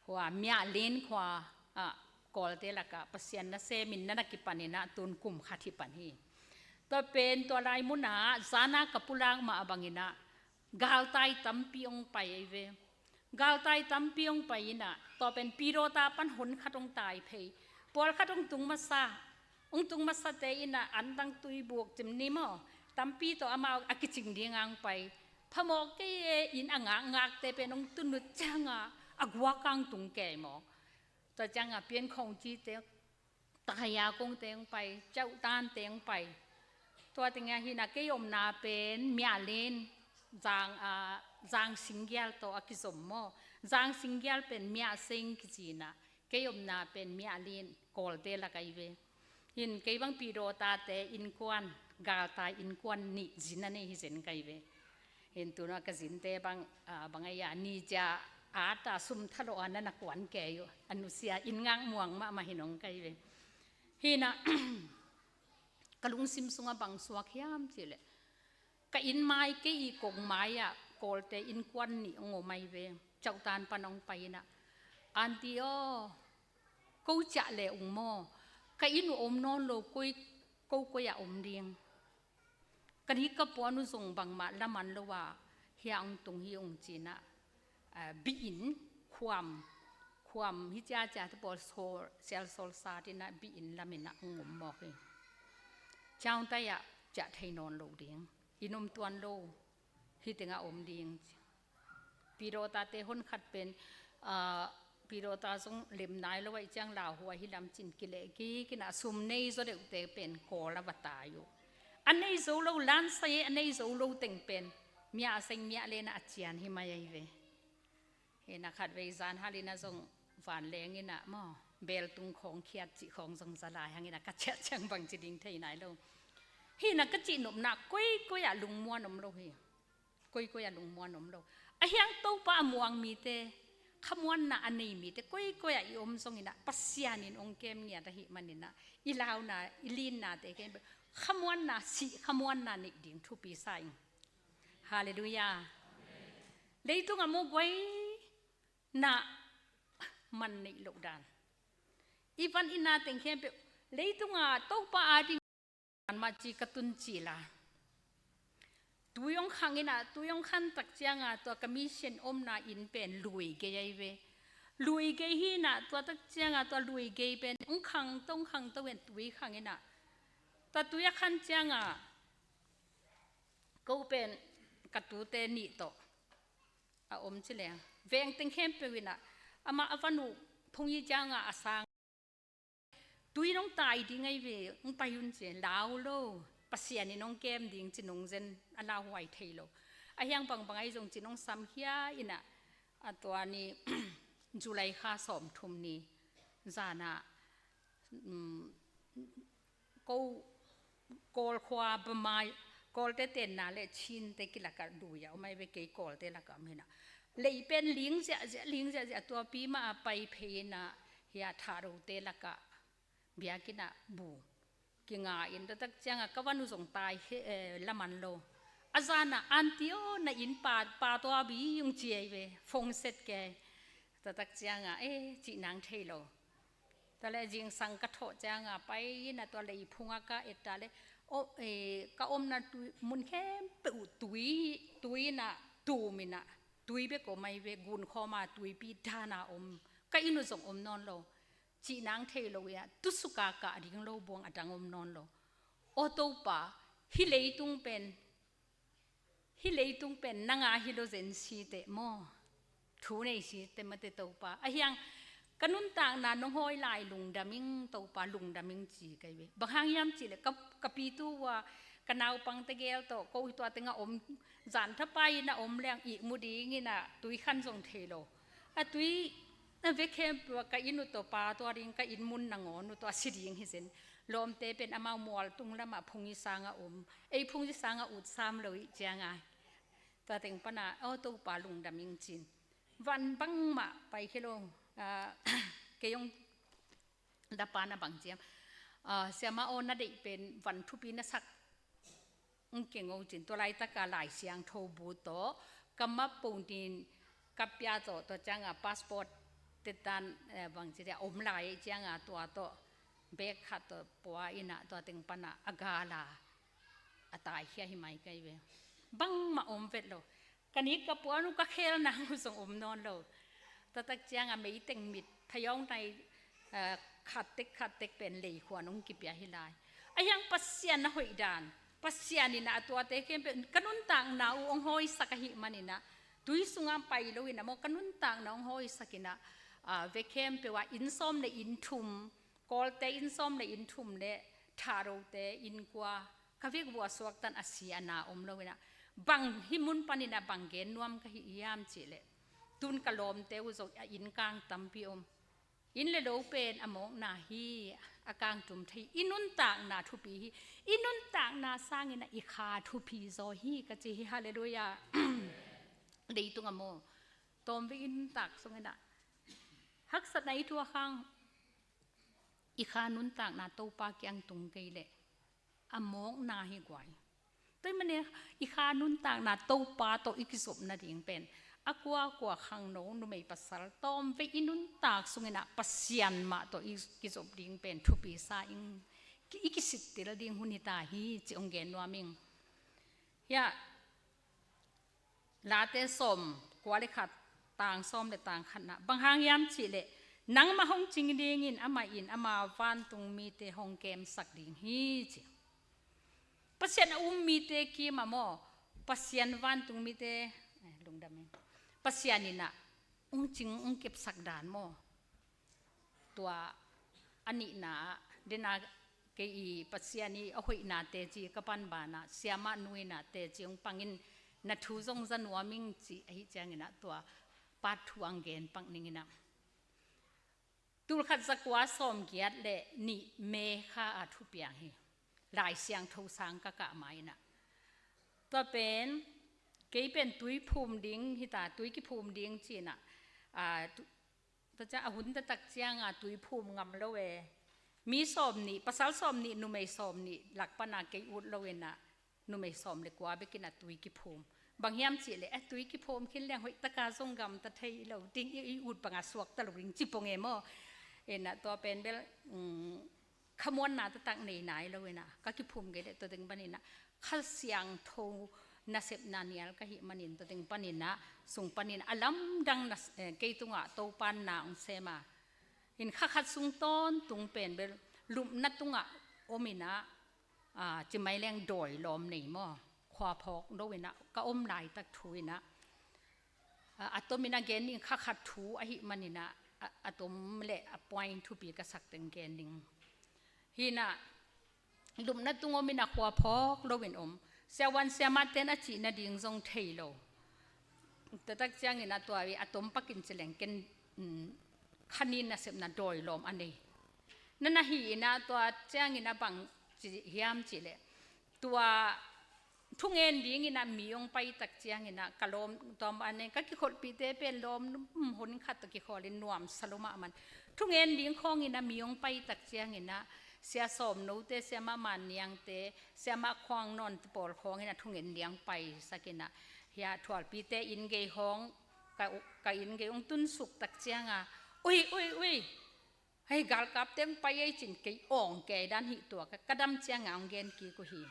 khua Miahlin khua ah Kawlte lakah Pasian nasem in na na kipan inah tun kum khat hi pan hi. Tua pen tua lai munah zana ka pulak mah bang inah galtai tampi hong pai ei ve. Galtai tampi hong pai inah tua pen Pidawta pan hon khat hong tai phei. Pawl khat hong tung masa, hong tung masate inah antang tuibuk cim ni maw, tampi tawh amau a kicing dingah hong pai. Phamawh kei e, inn a ngakngakte pen hong tun uh ciangah a guak ah hong tung kei maw. Tua ciangah Piankhawng cite, Taya kongte hong pai, Cauhtante hong pai. Tua tengah hinah kei omna pen Miahlin, Zang, ah, Zang Singgial tawh a kizom maw. Zang Singgial pen Miahseng kici inah kei omna pen Miahlin Kawlte lak ahi ve. Hin kei bang Pidawtate innkuan, galtai innkuan nih zin a nei hi zen ka hi ve. Hin tunah ka zinte bang, ah, bang a ia ni cia ata sum thalawh a na na kuan kei uh. A nusia inn ngak muang mahmah hin hong ka hi ve. Hinah ka lungsim sungah bang suak hiam cihleh ka inn mai kei i kong mai-ah Kawlte innkuan nih hong om ahi ve. Cauhtan pan hong pai inah, "Aunty aw, ko ciah leh ung maw, ka inn uh om nawn lo, koi, ko koi-ah om ding? Ka ni ka puan uh zong bangmah laman lo ah hiah hong tung hi ung," ci inah, ah, bihin khuam, khuam hi ciacia te pawl sawl, sial sawl sat inah bihin lam inah hong om mawk hi. Ciangtai ah ciah thei nawn lo ding, inn om tuan lo, hih tengah om ding. Pidawtate hon khat pen, ah, Pidawta zong lem nai lo ahih ciang lauhuai hi lam cin kileh kik inah sum nei zaw deuhte pen Kawl a va tai uh. A nei zo lo, lansai a nei zo lo teng pen Miahseng Miahlin ah a cian hi mai ahi ve. Hinah khatvei zan hal inah zong vanleng inah maw, beltung khawng khiat cih khawng zong za lai hang inah ka ciah ciang bangci ding thei nai lo. Hinah ka cihnopna koikoi ah lungmuan om lo hi. Koikoi ah lungmuan om lo. Ahi hang Topa a muang mite, khamuanna a nei mite koikoi ah i om zong inah Pasian in hong kem ngiat ahih man inah i launa, i linnate khempeuh khamuanna, sih khamuanna neih ding thupi sa ing. Halleluiah. Leitung a muguai na man neih loh dan. I van i na teng khempeuh leitung a Topa a ding dan mah ci ka tun cil a. Tui hong khang inah, tui hong khan tak ciangah tua ka mission omna inn pen lui gei ahi ve. Lui gei hi inah tua tak ciangah tua lui gei pen hong khang to, hong khang to in tui khang inah. Tua tui a khan ciangah ko pen ka tute nih tawh a om ci leng. Veng teng khempeuh inah amah a van uh phung hi ciangah a sang. Tui nong tai ding ahi ve, hong pai un ci, lau lo. Pasian in hong kem ding ci nong zen a lauhuai thei lo. Ahi hang bangbang ahi zong ci nong sam hia inah a tua ni July kha sawmthum ni zanah, um, ko Kawl khua Burma, Kawlte tenna le Chinte kilakah lui a om ahi ve, kei Kawlte lakah om hi inah. Lei pen ling ziahziah, ling ziahziah, tuapi mah a pai phei inah hia Tharote lakah biakinn ah bu kinga in tua tak ciangah ka van uh zong tai he, eh, laman lo. A zanah, "Aunty aw, na inn pa, pa tua bi," hong ci ahi ve, phone set kei. Tua tak ciangah, "Eh, cih nang thei lo." Tua leh zingsang ka thawh ciangah pai inah tua leiphung ah ka et ta leh, aw, eh, ka omna tui, mun khempeuh uh tui, tui inah tum inah, tui bek om ahi ve, gunkhawm a tuipi dan a om. Ka inn uh zong om nawn lo. Cih nang thei lo inah, tusuk a kah ding lo buang a dang om nawn lo. Aw Topa, hih leitung pen, hih leitung pen nang a hi lo zen si teh maw. Thu nei si teh mate Topa. Ahi hang ka nuntakna nong hawi lai lungdam ing Topa, lungdam ing ci ka hi ve. Bang hang hiam cih leh ka, ka pitu uh a ka naupang tegel tawh ko hi tua tengah om, zan thapai inah om leng ihmu ding inah tui khan zong thei lo. A tui a vek khempeuh ah ka inn uh tawh pa tua ding, ka inn mun nangawn uh tawh a si ding hi zen. Lawmte pen amau mualtung lamah phung hi sangah om. Ei phung hi sangah ut sam lo ih ciangah. Tua teng panah, aw Topa lungdam ing cin. Van bangmah pai khe lo. Ah, kei hong Dapa na bang ciam, ah, siama aw, na deih pen van thupi na sak, ng keng o cin, tua laitaka Lai Siangtho bu tawh ka map ponin ka pia tawh, tua cianga passport te tan, eh, bang ci dia om lai cianga tua tawh bag khat tawh pua ina tua teng pana a gala a taikhia hi mai kai ve. Bangmah om vet lo. Ka nik ka puan uh ka khel nang uh zong om nawn lo. Tua tak cianga meiteng mit thayawng nai, eh, khattek khattek pen leikhuan hong kipia hi lai. A hiang Pasian na hoih dan, Pasian ina a tuate khempeuh ka nuntakna uh hong hawisak ahih manina, tui sunga pai lo ina maw, ka nuntakna hong hawisak ina, ah, ve khempeuh ah inn sawm le inn thum, Kawlte inn sawm le inn thum le Tharote inn kua, ka vek vua suaktan a si a na om lo ina, bang hih mun panina bang gen nuam ka hi hiam cihleh, tun ka lawmte uh zong a inn kang tampi om. Inn le lo pen a mawkna hi, a kangtum thei, i nuntakna thupi hi, i nuntakna sangina i kha thupi zaw hi ka ci hi. Halleluiah. Leitung a maw, tawmvei i nuntak sungina haksatna i tuah khang, i kha nuntakna Topa kiang tung kei leh a mawkna hi guai. Tua ahih manin i kha nuntakna Topa tawh i kizop nading pen a kuakua khangno numei pasal tawmvei i nuntak sungina Pasian mah tawh i kizop ding pen thupi sa ing, i kisittel ding hun hi ta hi ci hong gen nuam ing. Hiah Late sawm kua le khat, tang sawm le tang khatna, bang hang hiam cihleh, nangmah hong cing dingin amah in ama vantung mite hong kemsak ding hi ci. Pasian a um mite kim a maw, Pasian vantung mite, eh, lungdam in, Pasian ina hong cing hong kepsak dan maw. Tua a nihna ah dena kei i Pasian i a hoihnate ci ka pan banah siamah nuinate ci hong pangin na thu zong za nuam ing ci ahi ciangina tua part two ang gen pak ningina. Tulkhat zakua sawmgiat le nih May kha a thupiang hi. Lai Siangtho sang ka kah ma ina. Tua pen, kei pen tui phum ding hita, tui kiphum ding cina, a, tu-, Tua ciang a hun taktak cianga tui phum ngam lo e. Mi sawm nih, pasal sawm nih, numei sawm nih lak pana kei ut lo ina, numei sawm le kua bekina tui kiphum. Bang hiam cihleh, eh, tui kiphum khin leng hoih taka zong gamta thei lo ding, i, i ut banga suakta lo ding ci pong e maw. Ina tua pen bel, mm, khamuanna taktak nei nai lo ina, ka kiphum kei leh tua teng panina Kha Siangtho nasepna nial ka hih manin tua teng panina sung panina a lamdang na, eh, kei tungah Topan na hong sem a. In kha khat sung tawntung pen bel lupna tungah om ina, ah, ci mai leng dawi lawm nei maw, khua phawk lo ina ka om laitak thu ina, a, a tomin a gen ding kha khat thu ahih manin a, a, a tom le a point thupi ka sak teng gen ding. Hi ina, lupna tung om ina khua phawk loin om. Siavuan siamahten a cih nading zong thei lo. Taktak ciangin a tua i a tom pakin ci leng ken, mm, kha nin nasepna dawi lawm a nei. Na na hi ina tua ciangin a bang ci hiam cihleh, tua thungen dingina mi hong pai tak ciangina ka lawm tawm a nen ka kikholhpihte pen lawm, um, hun khat tawh kikholhin nuamsa lo mahmah. Thungen ding khawngina mi hong pai tak ciangina Sia Sawm Note, Siamah Man Niangte, Siamah Khuang Nawnte pawl khawngina thungen ding hong paisakina, hia thualpite inn gei khawng ka, ka inn gei hong tunsuk tak cianga, ui, ui, ui, hei, galkapte hong pai ei cin kei awng kei dan hih tua ka, ka dam cianga hong gen kik uh hi.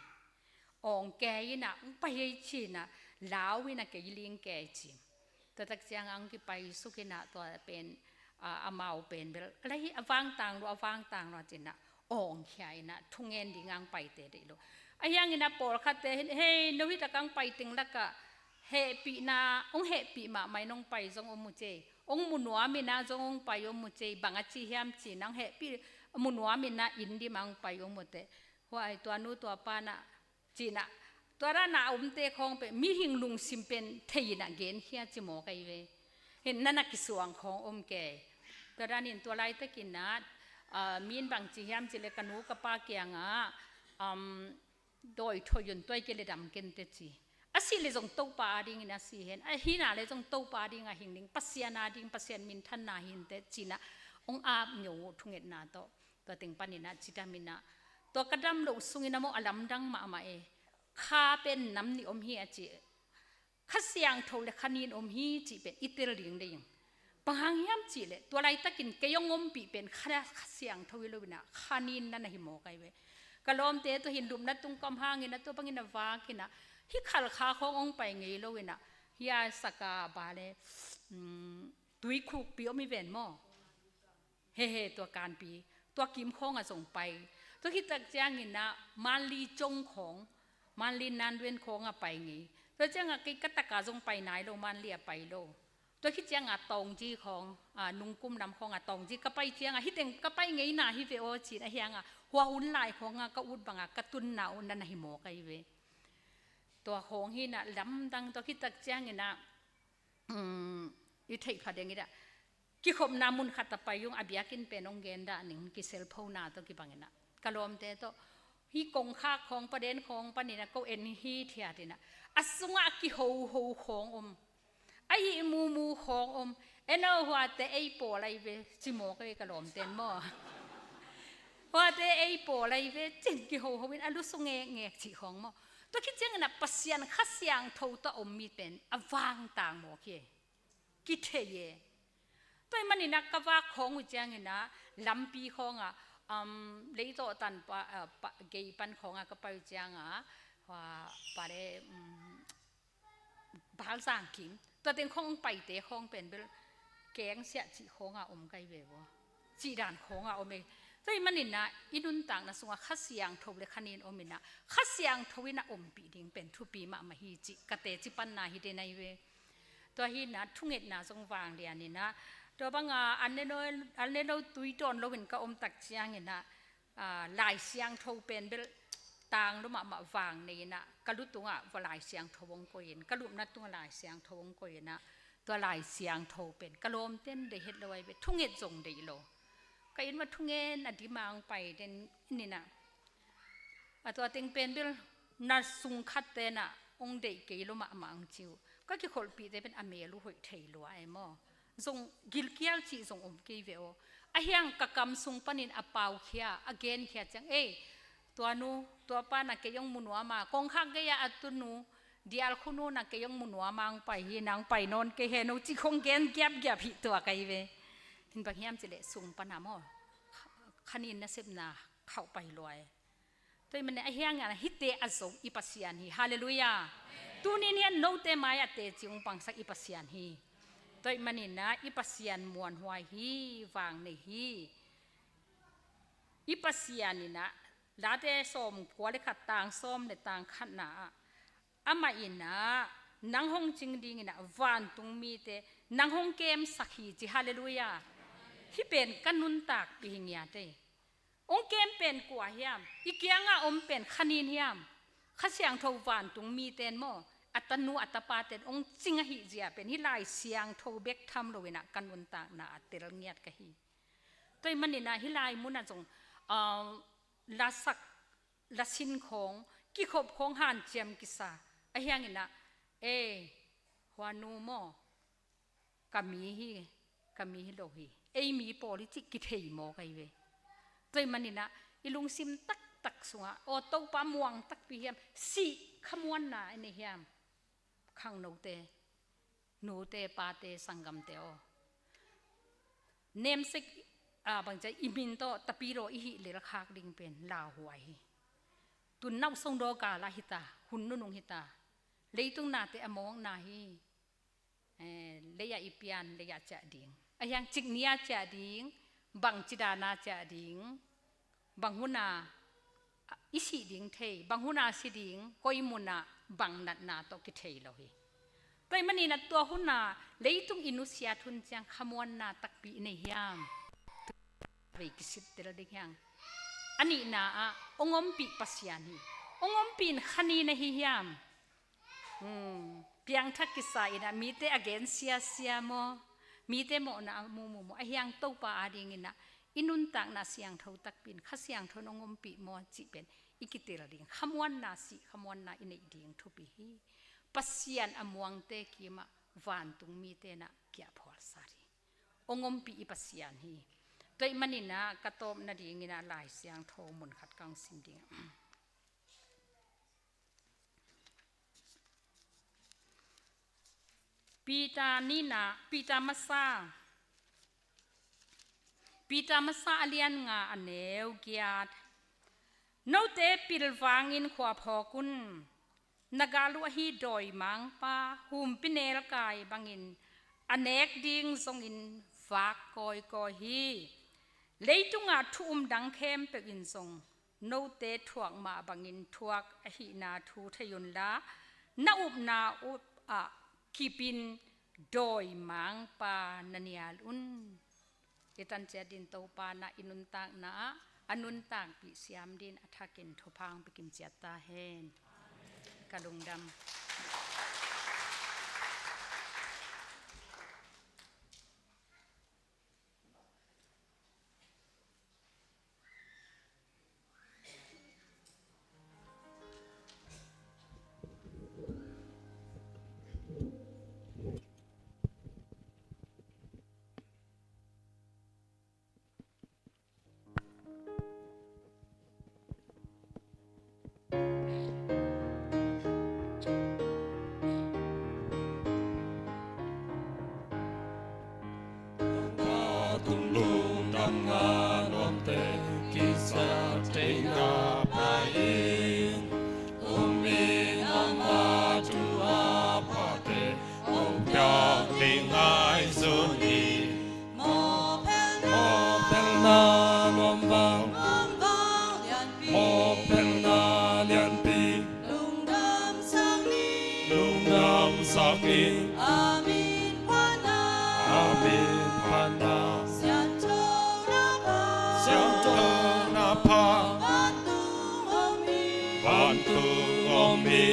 Awng kei ina hong pai ei cina, lau ina kei ling kei ci. Tua tak cianga hong kipaisuk ina tua pen, a, amau pen bel, a lai hi a vangtang lua, a vangtang lua cina, awng khia ina thungen dinga hong paite deih lo. A hiangina pawlkhatte, hei, no hi taka hong pai teng laka hehpihna, hong hehpih mahmah in hong pai zong om uh cei. Hong mu nuam ina zong hong pai om uh cei, bang a ci hiam cina, hong hehpih, mu nuam ina inn dima hong pai om uh teh. Huai tua nu tua pana cina, tua dana a omte khawng pen mihing lungsim pen thei ina genkhia ci maw kai ve. Hin na na kisuang khawng om kei. Tua danin tua laitakina, ah, min bang ci hiam cihleh ka nu ka pa kianga, um, dawi thawi un tuai kei le dam kente ci. A sih le zong Topa adingin a si hen. A hina le zong Topa adinga hing ding. Pasian ading, Pasian minthanna hinte cina. Hong ap nyo thungetna tawh. Tua teng panin ah cidam in ah, tua ka dam loh sungin ah maw, a lamdang mahmah e. Kha pen nam nih om hi a ci. Kha Siangtho le kha nin om hi cih pen i tel ding deih ing. Bang hang hiam cih leh tua laitakin kei hong ompih pen kha, kha siangtho hi lo in ah kha nin na na hi mawk ahi ve. Ka lawmte tawh hin lupna tung ka om hangin ah tua bangin ah vak in ah hih Khalkha khawng hong pai ngei lo in ah hih a sak a bang le, um, Tuikhukpi om hi ven maw? He he, tua Kanpi, tua kim khawng ah zong pai. Tua khit tak ciangin ah Manli Cong khawng, Manli Nanduen khawng ah pai ngei. Tua ciang ah kei ka tak ah zong pai nai lo, Manli ah pai lo. Tua khit ciang ah Taungji khawng, ah, Nungkum lam khawng ah Taungji ka pai ciang ah, hih teng ka pai ngei na hi ve aw ci in ah, a hiang ah hua hun lai khawng ah ka ut bang ah ka tunna uh na na hi mawk ahi ve. Tua khawng hi in ah lamdang, tua khit tak ciangin ah, um, i theih pha ding i dah. Kikhopna mun khat ah pai ung, a biakinn pen hong gen dah ning, kiselphona tawh kibangin ah. Ka lawmte tawh, hih kongkhak khawng, paden khawng panin ah ko en hithiat in ah, a sungah kihoho khawng om, a ih mumu khawng om. En aw, huate ei pawl ahi ve, ci mawk ahi ve ka lawmten maw. Huate ei pawl ahi ve, ci in kihoho in a lusu ngekngek cih khawng maw. Tua khit ciangin ah Pasian Kha Siangtho tawh a om mi pen a vangtang mawk hi. Kithei e. Tua ahih manin ah ka vak khawng uh ciangin ah lampi khawng ah, um, Leitawh tan pa, ah, pa, gei pan khawng ah ka pai uh ciang ah, hua, pa le, um, Balzang kim, tua teng khawng paite khawng pen bel kengsiah cih khawng ah om ka hi ve aw. Cih dan khawng ah om e. Tua ahih manin ah i nuntakna sungah Kha Siangtho le kha nin om in ah, Kha Siangtho in ah ompih ding pen thupi mahmah hi cih ka teci panna hi den ahi ve. Tua hi in ah thungetna zong vanglian in ah, tua bang ah an ne lo, an ne lo tui tawn lo in ka om tak ciangin ah, ah, Lai Siangtho pen bel tang lo mahmah vang nei in ah, ka lu tungah va Lai Siangtho hong koih in, ka lupna tungah Lai Siangtho hong koih in ah, tua Lai Siangtho pen ka lawmten deih het lo ahi ve, thunget zong deih lo. Ka inn mah thungen a dim a hong pai den in ah, a tua teng pen bel na sung khat ten ah hong deih kei lo mahmah hong ci uh. Ka kikholhpihte pen a mel uh hoih thei lua e maw. Zong gilkial cih zong om kei ve aw. A hiang ka kam sung panin a paukhia, a genkhia ciang, ei, tua nu, tua pa na kei hong mu nuam a, kongkhak gei ah a tu nu, Dial Khu nu na kei hong mu nuam a hong pai hi, nang pai nawn kei hen aw cih khawng gen giapgiap hi tuak ahi ve. Hi in bang hiam cih leh sung pan ah maw, kha nin nasepna khauh pai lua e. Tua ahih manin a hiang ah hihte a zo i Pasian hi. Halleluiah. Tuni-in hiah note mai-ah teci hong pangsak i Pasian hi. Tua ahih manin ah i Pasian muanhuai hi, vang nei hi. I Pasian in ah, Late sawmkua le khat, tang sawm le tang khatna ah, amah in ah nang hong cing dingin ah vantung mite nang hong kemsak hi ci. Halleluiah. Hih pen ka nuntakpih hi ngiat ei. Hong kem pen kua hiam? I kiangah om pen kha nin hiam? Kha Siangtho vantung miten maw, a tanu a tapaten hong cing ahih zia pen hih Lai Siangtho bek tham lo in ah ka nuntakna ah tel ngiat ka hi. Tua ahih manin ah hih lai mun ah zong, ah, lasak, lasin khawng, kikhop khawng hanciam kisa. A hiang in ah, ei, hua nu maw, ka mi hi, ka mi hi lo hi, ei mi pawl hi cih kithei mawk ahi ve. Tua ahih manin ah i lungsim taktak sungah, aw, Topa muang takpi hiam, sih khamuanna i nei hiam? Khangnote, nute, pate, sanggamte aw, namesake, ah, bangci a, i min tawh tapidaw i hih lelkhak ding pen lauhuai hi. Tun nauh songdaw gal ah hi ta, hun nunung hi ta, leitung nate a mawkna hi. Eh, lei ah i pian, lei ah ciah ding. A hiang cik ni-a ciah ding, bangci dan a ciah ding, bang hun a i sih ding thei, bang hun a si ding, koi mun ah, bang natna tawh kithei lo hi. Tua ahih manin ah tua hun a leitung i nusiat hun ciang khamuanna takpi i nei hiam? Vei kisittel ding hiang. A nihna ah hong ompih Pasian hi. Hong ompih in kha nin na hi hiam? Hmm, piangthak kisa in ah mite a gen siasia maw, mite mawhna a mumu maw, a hiang Topa adingin ah i nuntakna siangtho takpi in Kha Siangtho in hong ompih maw cih pen i kitel ding, khamuanna, sih khamuanna i neih ding thupi hi. Pasian a muangte kimah vantung mite in ah kiahphual sat hi. Hong ompih i Pasian hi. Tua ahih manin ah ka tawp nadingin ah Lai Siangtho mun khat kong sim ding. Peter nihna, Peter masa, Peter masa a lian nga a neu giat. Note pilvangin khua phawk un. Na gal uh ahi dawimangpa humpinelkai bangin a nek ding zongin vak kawikawi hi. Leitungah thu um dang khempeuh in zong note thuak mah bangin thuak ahihna thu thei unla, na upna upah kipin dawimangpa na nial un. I tan ciat din Topa na i nuntakna ah a nuntakpih siam din a thakin thupha hong pia kim ciat ta hen. Ka lungdam. Mawhpelhna nuamvang, mawhpelhna lianpi, lungdamsak ni, lungdamsak ni. A min phatna, a min phatna. Siangtho na pha, siangtho na pha. Vantung om hi, vantung om hi.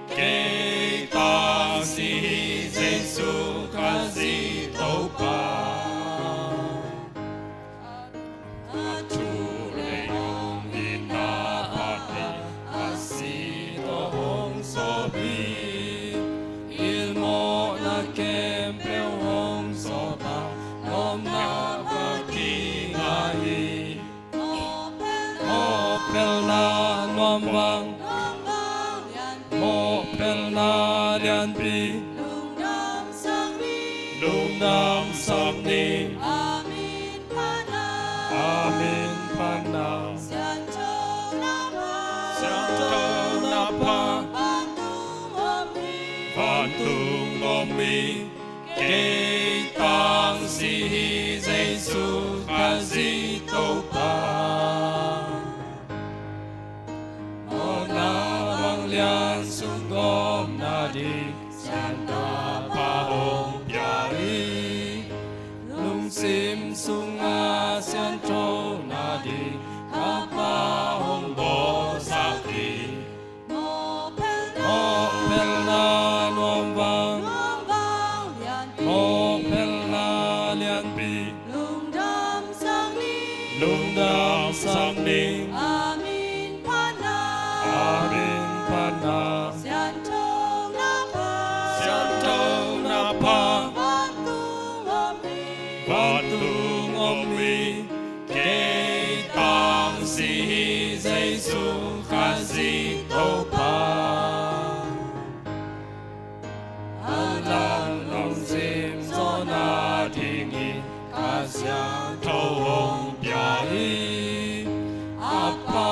Kei tangsi hi Jesu Khazih Topa. A thu lei hong itna phat hi, a si tawh hong sawp hi. Ilmawhna khempeuh hong sawp a, lawpna phat hi ngai hi. Mawhpelhna nuamvang, mawhpelhna lianpi, lungdamsak ni. A min phatna, a min phatna. Siangtho na pha, siangtho na pha. Vantung om hi, vantung om hi. Kei tangsi hi Jesu Khazih Topa. Mawhna vanglian sung gawmna ding Siangtho Pa hong pia hi. Lungsim sungah siangthona ding ka Pa hong bawlsak hi. Mawhpelhna nuamvang, mawhpelhna lianpi, lungdamsak ni, lungdamsak ni. A min phatna, a min phatna. Siangtho na pha, siangtho na pha. Vantung om hi, vantung om hi. Kei tangsi hi Jesu Khazih Topa. A lang lungsim zawhna dingin ka siangtho hong pia hi. A Pa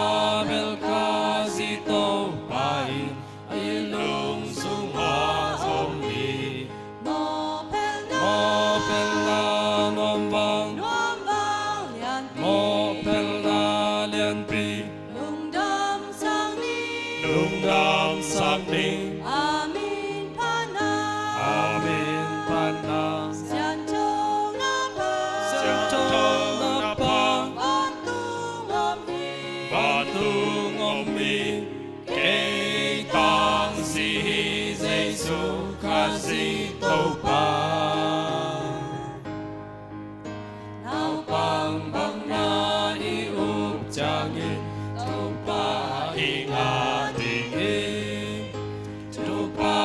bel Khazih Topa in i lungsung ah om hi. Mawhpelhna, mawhpelhna nuamvang, nuamvang lianpi, mawhpelhna lianpi, lungdamsak ni, lungdamsak ni. A min phatna, a min phatna. Siangtho na pha, siangtho na pha. Vantung om hi, vantung om hi. Kei tangsi hi Jesu Khazih Topa. Naupang bangin i up ciangin Topa i ngah ding hi. Topa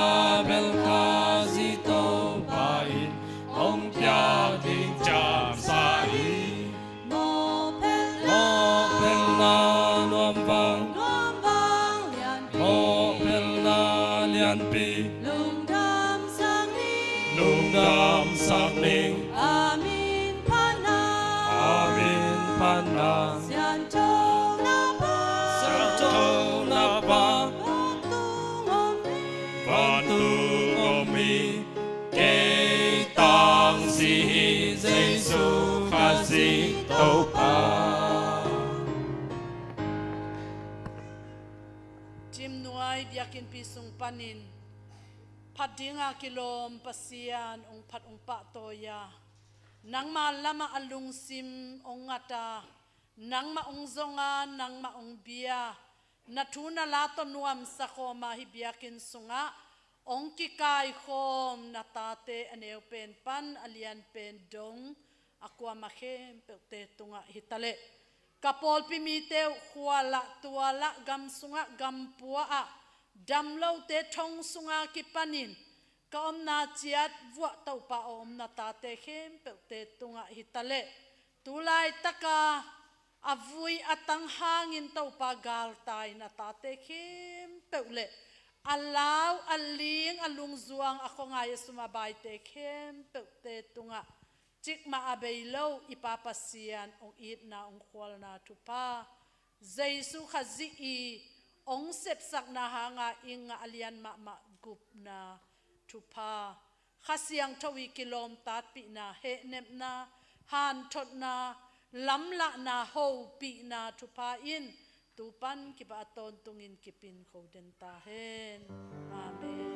bel Khazih Topa in hong piak ding ciamsa hi. Amen. Amen. Pana. Amen. Pana. Siangtho na pa. Siangtho na pa. Vantung om hi. Vantung om hi. Kei tangsi hi Jesu Khazih Topa. Cimnuai biakinnpi sung panin phat dinga kilawm Pasian ong phat ong pahtawi a, nangma lamah a lungsim ong ngat a, nangmah ong zong a, nangmah ong bia, na thu na la tawh nuamsa khawm a, hih biakinn sungah ong kikaikhawm na tate a neu pen pan a lian pen dong a kuamah khempeuhte tungah hi taleh, ka pawlpi mite uh khua lah tua lah gam sungah gam pua ah dam lote thong sunga kipanin ka omna ciat vuah Topa a om na tate khempeuhte tungah hi taleh, tu laitaka a vui a tang hangin Topa galtai na tate khempeuh leh a lau a ling a lungzuang a khuangai a sum a baite khempeuhte tungah cikmah a bei lo i Pa Pasian ong itna ong khualna thupha, Jesu Khazih i ong sepsakna hanga i ngah a lian mahmah gupna thupha, Kha Siangtho i kilawm tatpihna, hehnepna, hanthotna, lamlahna, hopihna thupha in tu pan kipa a tawntungin kipin kho den ta hen. Amen.